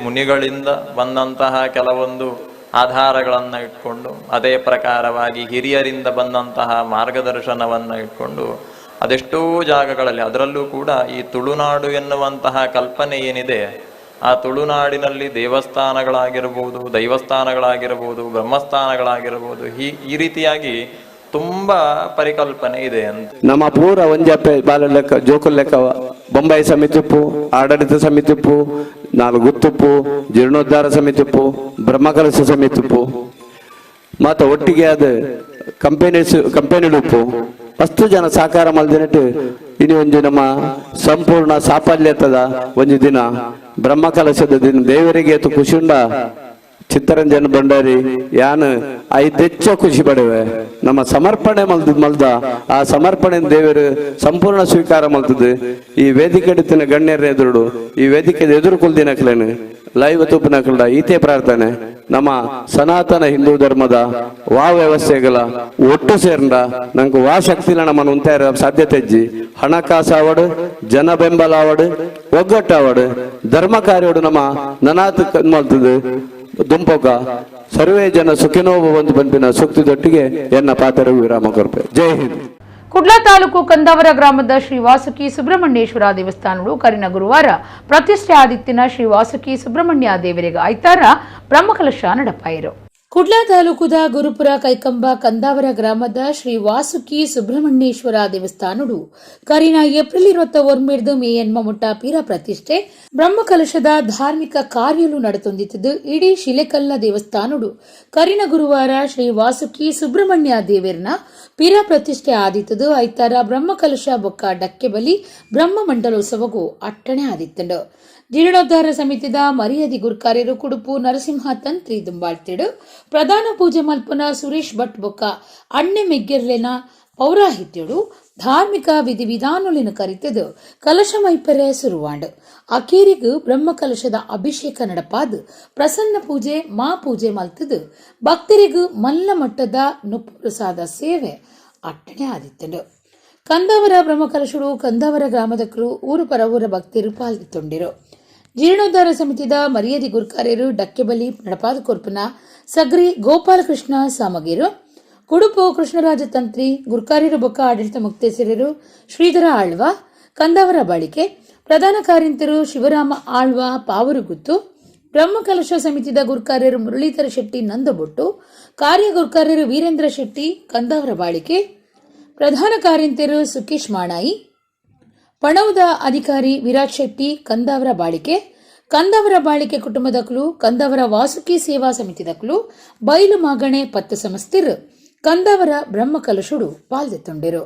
ಮುನಿಗಳಿಂದ ಬಂದಂತಹ ಕೆಲವೊಂದು ಆಧಾರಗಳನ್ನ ಇಟ್ಕೊಂಡು, ಅದೇ ಪ್ರಕಾರವಾಗಿ ಹಿರಿಯರಿಂದ ಬಂದಂತಹ ಮಾರ್ಗದರ್ಶನವನ್ನ ಇಟ್ಕೊಂಡು ಅದೆಷ್ಟೋ ಜಾಗಗಳಲ್ಲಿ, ಅದರಲ್ಲೂ ಕೂಡ ಈ ತುಳುನಾಡು ಎನ್ನುವಂತಹ ಕಲ್ಪನೆ ಏನಿದೆ, ಆ ತುಳುನಾಡಿನಲ್ಲಿ ದೇವಸ್ಥಾನಗಳಾಗಿರ್ಬೋದು, ದೈವಸ್ಥಾನಗಳಾಗಿರ್ಬೋದು, ಬ್ರಹ್ಮಸ್ಥಾನಗಳಾಗಿರ್ಬೋದು, ಈ ರೀತಿಯಾಗಿ ತುಂಬಾ ಪರಿಕಲ್ಪನೆ ಇದೆ ಅಂತ. ನಮ್ಮ ಪೂರ ಒಂಜಪ್ಪೆ ಬಾಲ ಲೆಕ್ಕ ಜೋಕುಲ್ ಲೆಕ್ಕ ಬೊಂಬಾಯಿ ಸಮಿತಿಪ್ಪು, ಆಡಳಿತ ಸಮಿತಿಪ್ಪು, ನಾಲ್ಕು ಗುತ್ತುಪ್ಪು, ಜೀರ್ಣೋದ್ಧಾರ ಸಮಿತಿಪ್ಪು, ಬ್ರಹ್ಮಕಲಶ ಸಮಿತಿಪ್ಪು, ಮಾತ ಒಟ್ಟಿಗೆ ಅದು ಕಂಪೆನಿಡುಪ್ಪು ಮಸ್ತ್ ಜನ ಸಹಕಾರ ಮಲ್ದಿನಟ್ಟು ಇನಿ ಒಂಜಿ ನಮ್ಮ ಸಂಪೂರ್ಣ ಸಾಫಲ್ಯತದ ಒಂಜಿ ದಿನ ಬ್ರಹ್ಮಕಲಶದ ದಿನ. ದೇವರಿಗೆ ಏತು ಖುಷಿಯುಂಡ ಚಿತ್ತರಂಜನ್ ಭಂಡಾರಿ ಯಾನ್ ಐದೆಚ್ಚ ಖುಷಿ ಪಡುವೆ. ನಮ್ಮ ಸಮರ್ಪಣೆ ಮಲ್ದ ಆ ಸಮರ್ಪಣೆ ದೇವರು ಸಂಪೂರ್ಣ ಸ್ವೀಕಾರ ಮಲ್ತದೆ. ಈ ವೇದಿಕೆ ಎಡುತ್ತಿನ ಗಣ್ಯರ ಎದುರುಡು ಈ ವೇದಿಕೆ ಎದುರು ಕುಲ್ದಿನಕ್ಲೇನು ಲೈವ್ ತೂಪಿನಕ್ಲಡ ಈತೆ ಪ್ರಾರ್ಥನೆ. ನಮ್ಮ ಸನಾತನ ಹಿಂದೂ ಧರ್ಮದ ವಾ ವ್ಯವಸ್ಥೆಗಳ ಒಟ್ಟು ಸೇರ್ಂಡ ನಂಗೆ ವಾ ಶಕ್ತಿಲ ನಮ್ಮನ್ನು ಉಂತಾರ ಸಾಧ್ಯತೆ ಇಜ್ಜಿ. ಹಣಕಾಸು ಆವಡು, ಜನ ಬೆಂಬಲ ಆವಡು, ಒಗ್ಗಟ್ಟು ಆವಡು, ಧರ್ಮ ಕಾರ್ಯೋಡು ನಮ್ಮ ನನಾತ್ ಮಲ್ತದೆ ದುಂಪೊಕ ಸರ್ವೇ ಜನ ಸುಖಿನೋ ಭವಂತು ಪನ್ಪಿನ ಸೂಕ್ತಿದೊಟ್ಟಿಗೆ ಎನ್ನ ಪಾತ್ರ ವಿರಾಮ ಕೊರ್ಪೆ. ಜೈ ಹಿಂದ್. ಕುಡ್ಲ ತಾಲೂಕು ಕಂದಾವರ ಗ್ರಾಮದ ಶ್ರೀ ವಾಸುಕಿ ಸುಬ್ರಹ್ಮಣ್ಯೇಶ್ವರ ದೇವಸ್ಥಾನವು ಕರಿನ ಗುರುವಾರ ಪ್ರತಿಷ್ಠೆ ಆದಿತ್ಯನ ಶ್ರೀ ವಾಸುಕಿ ಸುಬ್ರಹ್ಮಣ್ಯ ದೇವರಿಗೆ ಐತಾರ ಬ್ರಹ್ಮಕಲಶ ನಡಪಾಯಿರು. ಕುಡ್ಲ ತಾಲೂಕುದ ಗುರುಪುರ ಕೈಕಂಬ ಕಂದಾವರ ಗ್ರಾಮದ ಶ್ರೀ ವಾಸುಕಿ ಸುಬ್ರಹ್ಮಣ್ಯೇಶ್ವರ ದೇವಸ್ಥಾನಡು ಕರಿನ ಏಪ್ರಿಲ್ 21 ಮೇ ಎನ್ಮ ಮುಟ್ಟ ಪೀರ ಪ್ರತಿಷ್ಠೆ ಬ್ರಹ್ಮಕಲಶದ ಧಾರ್ಮಿಕ ಕಾರ್ಯಲು ನಡೆತೊಂದಿತ್ತು. ಇಡೀ ಶಿಲೆಕಲ್ಲ ದೇವಸ್ಥಾನಡು ಕರಿನ ಗುರುವಾರ ಶ್ರೀ ವಾಸುಕಿ ಸುಬ್ರಹ್ಮಣ್ಯ ದೇವರನ ಪೀರ ಪ್ರತಿಷ್ಠೆ ಆದಿತ್ತದು. ಐತಾರ ಬ್ರಹ್ಮಕಲಶ ಬೊಕ್ಕ ಡಕ್ಕೆ ಬಲಿ ಬ್ರಹ್ಮ ಮಂಡಲೋತ್ಸವಗೂ ಅಟ್ಟಣೆ ಆದಿತ್ತಂಡು. ಜೀರ್ಣೋದ್ಧಾರ ಸಮಿತಿದ ಮರ್ಯಾದಿ ಗುರ್ಕಾರ್ಯರು ಕುಡುಪು ನರಸಿಂಹ ತಂತ್ರಿ ದುಂಬಾಳ್ತಿಡು ಪ್ರಧಾನ ಪೂಜೆ ಮಲ್ಪನ ಸುರೇಶ್ ಭಟ್ ಬೊಕ್ಕ ಅಣ್ಣೆ ಮೆಗ್ಗೆರ್ಲೆನ ಪೌರಾಹಿತ್ಯಡು ಧಾರ್ಮಿಕ ವಿಧಿವಿಧಾನೊಲಿನ ಕರಿತದು ಕಲಶ ಮೈಪರೆ ಸುರುವಾಂಡು. ಅಕೇರಿಗು ಬ್ರಹ್ಮಕಲಶದ ಅಭಿಷೇಕ ನಡಪಾದು ಪ್ರಸನ್ನ ಪೂಜೆ ಮಾ ಪೂಜೆ ಮಲ್ತದು ಭಕ್ತರಿಗೂ ಮಲ್ಲ ಮಟ್ಟದ ನುಪ್ಪು ಪ್ರಸಾದ ಸೇವೆ ಅಟ್ಟಣೆ ಆದಿತ್ತಂಡು. ಕಂದಾವರ ಬ್ರಹ್ಮಕಲಶುಡು ಕಂದಾವರ ಗ್ರಾಮದಕರು ಊರು ಪರವೂರ ಭಕ್ತರು ಪಾಲ್ಗೊಂಡಿರು. ಜೀರ್ಣೋದ್ಧಾರ ಸಮಿತಿದ ಮರ್ಯಾದಿ ಗುರ್ಕಾರ್ಯರು ಡಕ್ಕೆಬಲಿ ನಡಪಾದ ಕೊರ್ಪುನ ಸಗ್ರಿ ಗೋಪಾಲಕೃಷ್ಣ ಸಾಮಗೀರು, ಕುಡುಪು ಕೃಷ್ಣರಾಜ ತಂತ್ರಿ ಗುರ್ಕಾರ್ಯರು ಬೊಕ್ಕ ಆಡಳಿತ ಮುಕ್ತೇಸರರು ಶ್ರೀಧರ ಆಳ್ವ ಕಂದಾವರ ಬಾಳಿಕೆ, ಪ್ರಧಾನ ಕಾರ್ಯಂತರು ಶಿವರಾಮ ಆಳ್ವ ಪಾವರುಗುತ್ತು, ಬ್ರಹ್ಮಕಲಶ ಸಮಿತಿದ ಗುರ್ಕಾರ್ಯರು ಮುರಳೀಧರ ಶೆಟ್ಟಿ ನಂದಬೊಟ್ಟು, ಕಾರ್ಯ ಗುರ್ಕಾರ್ಯರು ವೀರೇಂದ್ರ ಶೆಟ್ಟಿ ಕಂದಾವರ ಬಾಳಿಕೆ, ಪ್ರಧಾನ ಕಾರ್ಯಂತರು ಸುಕೇಶ್ ಮಾಣಾಯಿ, ಪಣವುದ ಅಧಿಕಾರಿ ವಿರಾಜ್ ಶೆಟ್ಟಿ ಕಂದಾವರ ಬಾಳಿಕೆ, ಕಂದಾವರ ಬಾಳಿಕೆ ಕುಟುಂಬದಕ್ಲು, ಕಂದಾವರ ವಾಸುಕಿ ಸೇವಾ ಸಮಿತಿದಕ್ಲು, ಬೈಲು ಮಾಗಣೆ ಪತ್ತು ಸಮಸ್ತಿರು ಕಂದಾವರ ಬ್ರಹ್ಮಕಲಶುಡು ಪಾಲ್ದೆತ್ತೊಂಡಿರು.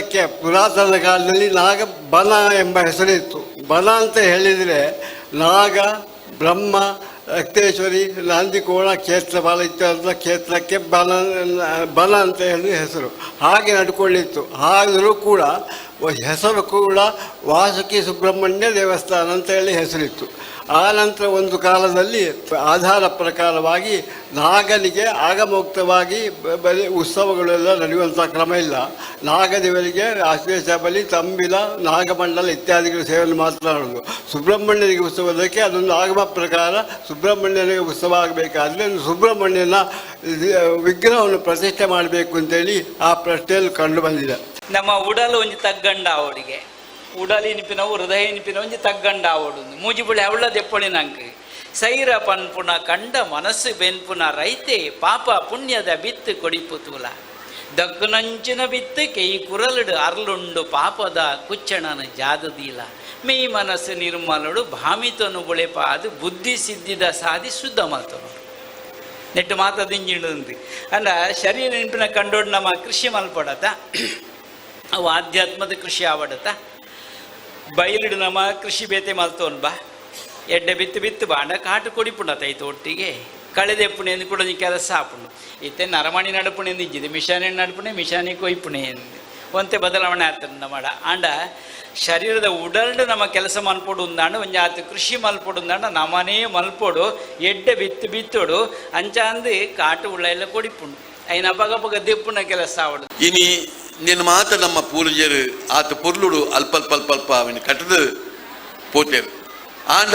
ಕ್ಷೇತ್ರಕ್ಕೆ ಪುರಾತನ ಕಾಲದಲ್ಲಿ ನಾಗ ಬನ ಎಂಬ ಹೆಸರಿತ್ತು. ಬನ ಅಂತ ಹೇಳಿದರೆ ನಾಗ, ಬ್ರಹ್ಮ, ರಕ್ತೇಶ್ವರಿ, ನಾಂದಿಕೋಣ ಕ್ಷೇತ್ರ ಇತ್ಯಾದ ಕ್ಷೇತ್ರಕ್ಕೆ ಬನ ಬನ ಅಂತ ಹೇಳಿ ಹೆಸರು ಹಾಗೆ ನಡ್ಕೊಂಡಿತ್ತು. ಆದರೂ ಕೂಡ ಹೆಸರು ಕೂಡ ವಾಸುಕಿ ಸುಬ್ರಹ್ಮಣ್ಯ ದೇವಸ್ಥಾನ ಅಂತ ಹೇಳಿ ಹೆಸರಿತ್ತು. ಆ ನಂತರ ಒಂದು ಕಾಲದಲ್ಲಿ ಆಧಾರ ಪ್ರಕಾರವಾಗಿ ನಾಗನಿಗೆ ಆಗಮೋಕ್ತವಾಗಿ ಬಲಿ ಉತ್ಸವಗಳೆಲ್ಲ ನಡೆಯುವಂಥ ಕ್ರಮ ಇಲ್ಲ. ನಾಗದೇವರಿಗೆ ಆಶ್ಲೇಷ ಬಲಿ, ತಂಬಿಲ, ನಾಗಮಂಡಲ ಇತ್ಯಾದಿಗಳ ಸೇವೆಯನ್ನು ಮಾತನಾಡೋದು. ಸುಬ್ರಹ್ಮಣ್ಯನಿಗೆ ಉತ್ಸವದಕ್ಕೆ ಅದೊಂದು ಆಗಮ ಪ್ರಕಾರ ಸುಬ್ರಹ್ಮಣ್ಯನಿಗೆ ಉತ್ಸವ ಆಗಬೇಕಾದ್ರೆ ಸುಬ್ರಹ್ಮಣ್ಯನ ವಿಗ್ರಹವನ್ನು ಪ್ರತಿಷ್ಠೆ ಮಾಡಬೇಕು ಅಂತೇಳಿ ಆ ಪ್ರಶ್ನೆಯಲ್ಲಿ ಕಂಡು ಬಂದಿದೆ. ನಮ್ಮ ಉಡಲು ಒಂಜಿ ತಗ್ಗಂಡ ಅವಡಿಗೆ ಉಡಲಿ ನಿಪಿನವು ಹೃದಯ ನಿಪಿನ ಒಂಜಿ ತಗ್ಗಂಡ ಆವಡು ಮೂಜಿಬುಳಿ ಅವಳ ದೆಪ್ಪೊಳಿ ನಂಗೆ ಸೈರ ಪನ್ಪುನ ಕಂಡ ಮನಸ್ಸು ಬೆನ್ಪುನ ರೈತೆ ಪಾಪ ಪುಣ್ಯದ ಬಿತ್ತು ಕೊಡಿಪು ತೂಲ ದಗ್ಗುನಂಚಿನ ಬಿತ್ತು ಕೈ ಕುರಲುಡು ಅರ್ಲುಂಡು ಪಾಪದ ಕುಚ್ಚಣನ ಜಾದದೀಲ ಮೇ ಮನಸ್ಸು ನಿರ್ಮಲುಡು ಭಾಮಿತನು ಬುಳೆಪ ಅದು ಬುದ್ಧಿ ಸಿದ್ಧಿದ ಸಾಧಿ ಶುದ್ಧ ಮಲ್ತನು ನೆಟ್ಟು ಮಾತ ದಿಂಜಿಂಡು ಅಂಡ ಶರೀರ ನಿಂಪಿನ ಕಂಡೋಡು ನಮ್ಮ ಕೃಷಿ ಮಲ್ಪಡತ ಅವು ಆಧ್ಯಾತ್ಮದ ಕೃಷಿ ಆವಡತ ಬಯಲಿಡು ನಮ್ಮ ಕೃಷಿ ಬೇತೆ ಮಲ್ತೋನ್ ಬಾ ಎಡ್ಡೆ ಬಿತ್ತು ಬಿತ್ತು ಬಾಂಡ ಕಾಟು ಕೊಡಿಪುಂಡ ತೈತ ಒಟ್ಟಿಗೆ ಕಳೆದೆಪ್ಪುಣೆ ಎಂದು ಕೂಡ ಕೆಲಸ ಆಪುಂಡು ಇತ್ತೆ ನರಮಣಿ ನಡಪುಣೆ ಇಜ್ಜಿದೆ ಮಿಷಾನಿ ನಡಪುಣೆ ಮಿಷಾನಿ ಕೊಯ್ಪುಣೆ ಒಂತೆ ಬದಲಾವಣೆ ಆಗ್ತದೆ ನಮ್ಮ ಆಂಡ ಶರೀರದ ಉಡಲ್ಡು ನಮ್ಮ ಕೆಲಸ ಮಲ್ಪೊಡು ಉಂದಾಂಡ ಒಂಜಿ ಆತು ಕೃಷಿ ಮಲ್ಪೊಡು ಉಂದಾಂಡ ನಮನೇ ಮಲ್ಪೊಡು ಎಡ್ಡೆ ಬಿತ್ತು ಬಿತ್ತೋಡು ಅಂಚಾಂದು ಕಾಟು ಉಳ್ಳ ಎಲ್ಲ ಕೊಡಿಪುಂಡು ಐನ ಅಪಗ ಅಪಗ ದೆಪ್ಪುನ ಕೆಲಸ ಆವಡು. ಇನಿ ನಿನ್ನ ಮಾತ ನಮ್ಮ ಪೂರ್ವಜರು ಆತ ಪೊರ್ಲುಡು ಅಲ್ಪ ಅಲ್ಪ ಅಲ್ಪ ಅಲ್ಪ ಅವನ ಕಟ್ಟದು ಪೋತೇರು. ಆಂಡ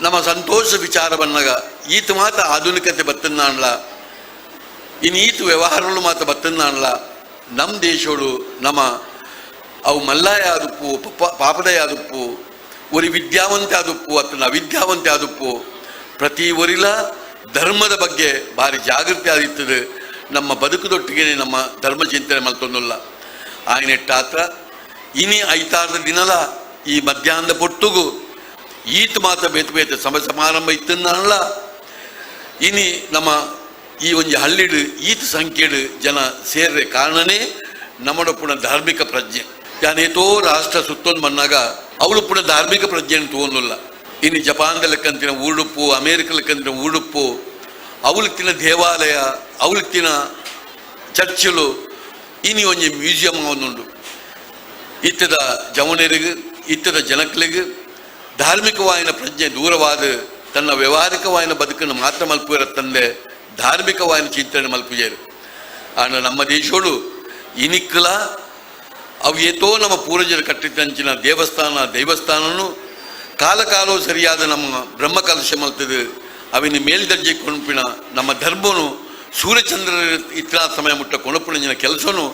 ನಮ್ಮ ಸಂತೋಷ ವಿಚಾರ ಬಂದಾಗ ಈತ ಮಾತ ಆಧುನಿಕತೆ ಬತ್ತನ್ನಾನ್ಲ, ಇನ್ನು ಈತ ವ್ಯವಹಾರಗಳು ಮಾತ ಬತ್ತನ್ನಾನ್ಲ, ನಮ್ಮ ದೇಶೋಡು ನಮ್ಮ ಅವು ಮಲ್ಲಾಯ ಆದುಪ್ಪು ಪಾಪದಯ ಆದುಪ್ಪು ಒರಿ ವಿದ್ಯಾವಂತೆ ಆದುಪ್ಪು ಅಥವಾ ಅವಿದ್ಯಾವಂತೆ ಆದುಪ್ಪು ಪ್ರತಿ ಒರಿಲ ಧರ್ಮದ ಬಗ್ಗೆ ಭಾರಿ ಜಾಗೃತಿ ಆದಿತ್ತದೆ. ನಮ್ಮ ಬದುಕುದೊಟ್ಟಿಗೆ ನಮ್ಮ ಧರ್ಮ ಚಿಂತನೆ ಮಲ್ತೊಂದುಲ್ಲ ಆಯ್ನೆಟ್ಟಾತ್ರ ಇನಿ ಐತಾರದ ದಿನಲ ಈ ಮಧ್ಯಾಹ್ನದ ಪೊಟ್ಟುಗು ಈತ ಮಾತ ಬೇತೆ ಬೇತೆ ಸಮ ಸಮಾರಂಭ ಇತ್ತನ್ನಲ್ಲ. ಇನಿ ನಮ್ಮ ಈ ಒಂಜಿ ಹಳ್ಳಿಡು ಈತ ಸಂಖ್ಯೆಡು ಜನ ಸೇರ್ರೆ ಕಾರಣನೇ ನಮ್ಮಡೊಪ್ಪುನ ಧಾರ್ಮಿಕ ಪ್ರಜ್ಞೆ. ಯಾನೇತೋ ರಾಷ್ಟ್ರ ಸುತ್ತೊಂದು ಬಂದಾಗ ಅವಳು ಪುನಃ ಧಾರ್ಮಿಕ ಪ್ರಜ್ಞೆಯನ್ನು ತಗೊಂಡಿಲ್ಲ. ಇನ್ನು ಜಪಾನ್ದ ಲೆಕ್ಕಂತಿನ ಉಡುಪು, ಅಮೇರಿಕ ಲೆಕ್ಕಂತಿನ ಉಡುಪು, ಅವಳಿತ್ತಿನ ದೇವಾಲಯ, ಅವಳಿತ್ತಿನ ಚರ್ಚುಲು ಇನಿ ಒಂಜಿ ಮ್ಯೂಸಿಯಂ ಒಂದುಂಡು. ಇತ್ತದ ಜವನರಿಗೆ ಇತ್ತದ ಜನಕ್ಲಿಗೆ ಧಾರ್ಮಿಕವಾಯಿನ ಪ್ರಜ್ಞೆ ದೂರವಾದ ತನ್ನ ವ್ಯವಹಾರಿಕವಾಯಿನ ಬದುಕನ್ನು ಮಾತ್ರ ಮಲ್ಪುರ ತಂದೆ ಧಾರ್ಮಿಕವಾಯಿನ ಚಿಂತನೆ ಮಲ್ಪುಜೇರು. ಆಂಡ ನಮ್ಮ ದೇಶೋಡು ಇನಿಕ್ಕಲ ಅವು ಏತೋ ನಮ್ಮ ಪೂರ್ವಜರು ಕಟ್ಟಿದ್ದಂಚಿನ ದೇವಸ್ಥಾನ ದೈವಸ್ಥಾನನು ಕಾಲ ಕಾಲೋ ಸರಿಯಾದ ನಮ್ಮ ಬ್ರಹ್ಮಕಲಶ ಮಲ್ತದು ಅವಿನ ಮೇಲ್ದರ್ಜೆ ಕೊಣಪಿನ ನಮ್ಮ ಧರ್ಮನು ಸೂರ್ಯಚಂದ್ರ ಇತರ ಸಮಯ ಮುಟ್ಟ ಕೊಣಪುನಂಚಿನ ಕೆಲಸನು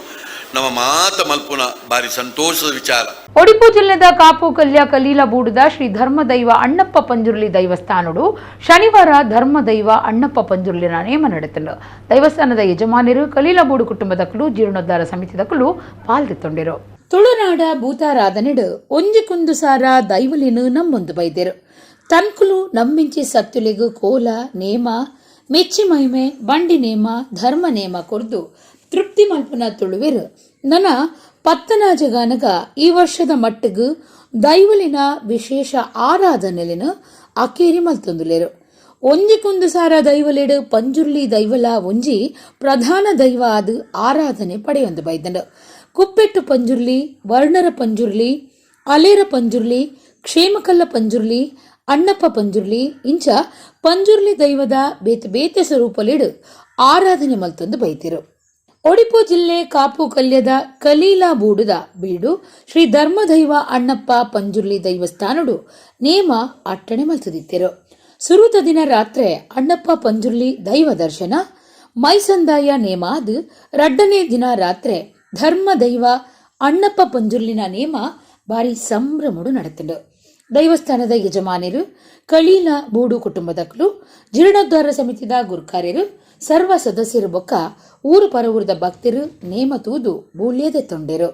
ನಮ್ಮ ಮಾತ ಮಲ್ಪುನ ಭಾರಿ ಸಂತೋಷದ ವಿಚಾರ. ಒಡಿಪು ಜಿಲ್ಲೆದ ಕಾಪು ಕಲ್ಯ ಕಲೀಲ ಬೂಡುದ ಶ್ರೀ ಧರ್ಮದೈವ ಅಣ್ಣಪ್ಪ ಪಂಜುರ್ಲಿ ದೈವಸ್ಥಾನಡು ಶನಿವಾರ ಧರ್ಮದೈವ ಅಣ್ಣಪ್ಪ ಪಂಜುರ್ಲಿನ ನೇಮ ನಡೆತಲು. ದೈವಸ್ಥಾನದ ಯಜಮಾನರು ಕಲೀಲಬೂಡು ಕುಟುಂಬದಕ್ಕಲು ಜೀರ್ಣೋದ್ಧಾರ ಸಮಿತಿದಕ್ಕಲು ಪಾಲ್ದೆತ್ತೊಂಡಿರು. ತುಳುನಾಡ ಭೂತಾರಾಧನೆಡು ಒಂಜಿ ಕುಂದು ಸಾರ ದೈವಲಿನು ನಮ್ಮೊಂದು ಬೈದೆರು. ತನ್ಕುಲು ನಮ್ಮಿಂಚಿ ಸತ್ತುಲಿಗು ಕೋಲ ನೇಮ ಮೆಚ್ಚಿ ಮಹಿಮೆ ಬಂಡಿ ನೇಮ ಧರ್ಮ ನೇಮ ಕೊರ್ದು ತೃಪ್ತಿ ಮಲ್ಪುನ ತುಳುವೆರು. ನನ ಪತ್ತನಾಜಗಾನಗ ಈ ವರ್ಷದ ಮಟ್ಟಿಗು ದೈವಲಿನ ವಿಶೇಷ ಆರಾಧನೆಲಿನ ಅಕೇರಿ ಮಲ್ತೊಂದುಲೇರು. ಒಂಜಿ ಕುಂದು ಸಾರ ದೈವಲಿಡು ಪಂಜುರ್ಲಿ ದೈವಲ ಒಂಜಿ ಪ್ರಧಾನ ದೈವ ಅದು ಆರಾಧನೆ ಪಡೆಯೊಂದು ಬೈದನು. ಕುಪ್ಪೆಟ್ಟು ಪಂಜುರ್ಲಿ, ವರ್ಣರ ಪಂಜುರ್ಲಿ, ಅಲೇರ ಪಂಜುರ್ಲಿ, ಕ್ಷೇಮಕಲ್ಲ ಪಂಜುರ್ಲಿ, ಅಣ್ಣಪ್ಪ ಪಂಜುರ್ಲಿ ಇಂಚ ಪಂಜುರ್ಲಿ ದೈವದ ಬೇತೆ ಬೇತೆ ಸ್ವರೂಪಲಿಡು ಆರಾಧನೆ ಮಲ್ತೊಂದು ಬೈತಿರು. ಒಡಿಪು ಜಿಲ್ಲೆ ಕಾಪು ಕಲ್ಯದ ಕಲೀಲಾ ಬೂಡುದ ಬೀಡು ಶ್ರೀ ಧರ್ಮದೈವ ಅಣ್ಣಪ್ಪ ಪಂಜುರ್ಲಿ ದೈವಸ್ಥಾನಡು ನೇಮ ಅಟ್ಟಣೆ ಮಲ್ತದಿತ್ತಿರು. ಸುರುತ ದಿನ ರಾತ್ರೆ ಅಣ್ಣಪ್ಪ ಪಂಜುರ್ಲಿ ದೈವ ದರ್ಶನ ಮೈಸಂದಾಯ ನೇಮ ಅದು ರಡ್ಡನೇ ದಿನ ರಾತ್ರೆ ಧರ್ಮ ದೈವ ಅಣ್ಣಪ್ಪ ಪಂಜುರ್ಲಿನ ನೇಮ ಬಾರಿ ಸಂಭ್ರಮಡು ನಡೆತಂಡು. ದೈವಸ್ಥಾನದ ಯಜಮಾನರು ಕಳೀಲ ಬೂಡು ಕುಟುಂಬದಕ್ಕಲು ಜೀರ್ಣೋದ್ಧಾರ ಸಮಿತಿದ ಗುರ್ಕಾರ್ಯರು ಸರ್ವ ಸದಸ್ಯರು ಬೊಕ್ಕ ಊರು ಪರವೂರದ ಭಕ್ತರು ನೇಮ ತೂದು ಬೂಲ್ಯದೆ ತೊಂಡೆರು.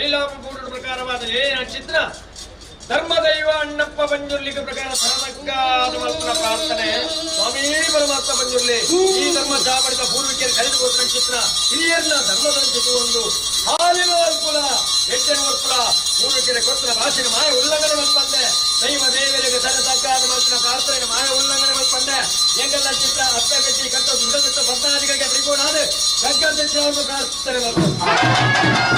ಮೈಲಾಪು ಗೂಡು ಪ್ರಕಾರವಾದ ಏನ ಚಿತ್ರ ಧರ್ಮದೈವ ಅಣ್ಣಪ್ಪ ಪಂಜುರ್ಲಿಗೆ ಪ್ರಕಾರ ಸರದಕ್ಕಾದ ಮಲ್ಪನ ಪ್ರಾರ್ಥನೆ ಸ್ವಾಮಿ ಪರಮಾತ್ಮ ಪಂಜುರ್ಲಿ ಈ ಧರ್ಮ ಚಾಪಡಿದ ಪೂರ್ವಿಕರು ಕರೆದುಕೊಟ್ಟ ಚಿತ್ರ ಹಿರಿಯರ್ನ ಧರ್ಮದಂಚಿತು ಒಂದು ಹಾಲಿನ ಅಲ್ಪುಲ ಎಟ್ಟನ ಅಲ್ಪುಲ ಪೂರ್ವಿಕರ ಕೊಟ್ಟನ ಭಾಷೆಗೆ ಮಾಯ ಉಲ್ಲಂಘನೆ ಮಲ್ಪಂದೆ ದೈವ ದೇವರಿಗೆ ಸರದಕ್ಕಾದ ಮಲ್ಪನ ಪ್ರಾರ್ಥನೆಗೆ ಮಾಯ ಉಲ್ಲಂಘನೆ ಮಲ್ಪಂದೆ ಎಂಗೆಲ್ಲ ಚಿತ್ರ ಅತ್ತ ಗಟ್ಟಿ ಕಟ್ಟ ದುಡ್ಡ ಬಿಟ್ಟ ಪದ್ನಾದಿಗಳಿಗೆ ತ್ರಿಕೋಣಾದ ಗಗ್ಗಂತ ಪ್ರಾರ್ಥನೆ ಮಲ್ಪ.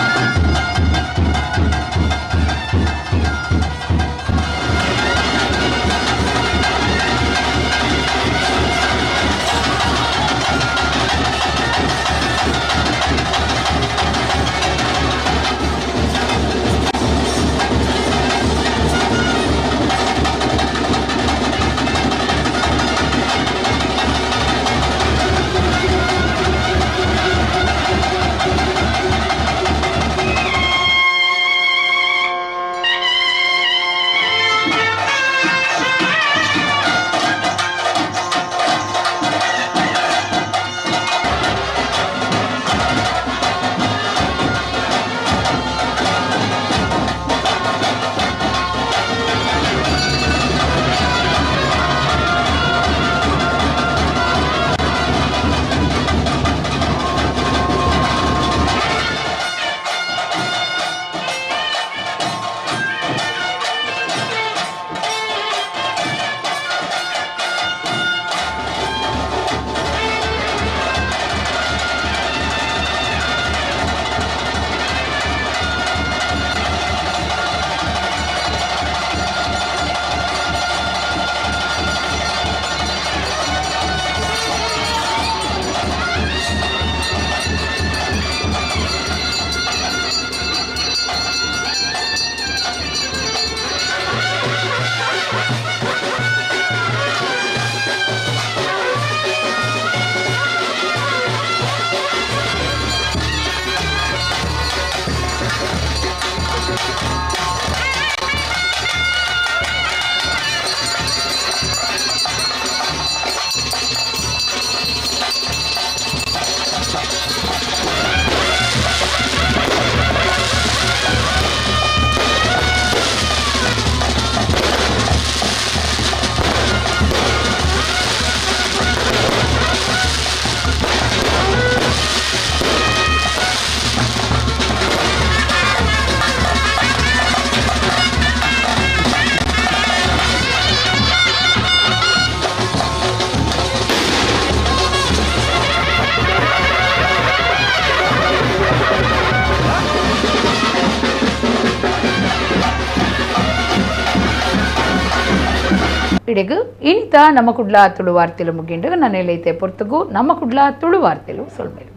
ಇಡೆಗು ಇಂತ ನಮ್ಮ ಕುಡ್ಲ ತುಳು ವಾರ್ತೆಲು ಮುಗಿಂಡು ನನ್ನೆಲ್ಲೈತೆ ಪೊರ್ತುಗು ನಮ್ಮ ಕುಡ್ಲ ತುಳು ವಾರ್ತೆಲು ಸೊಲ್ಮೇಲು.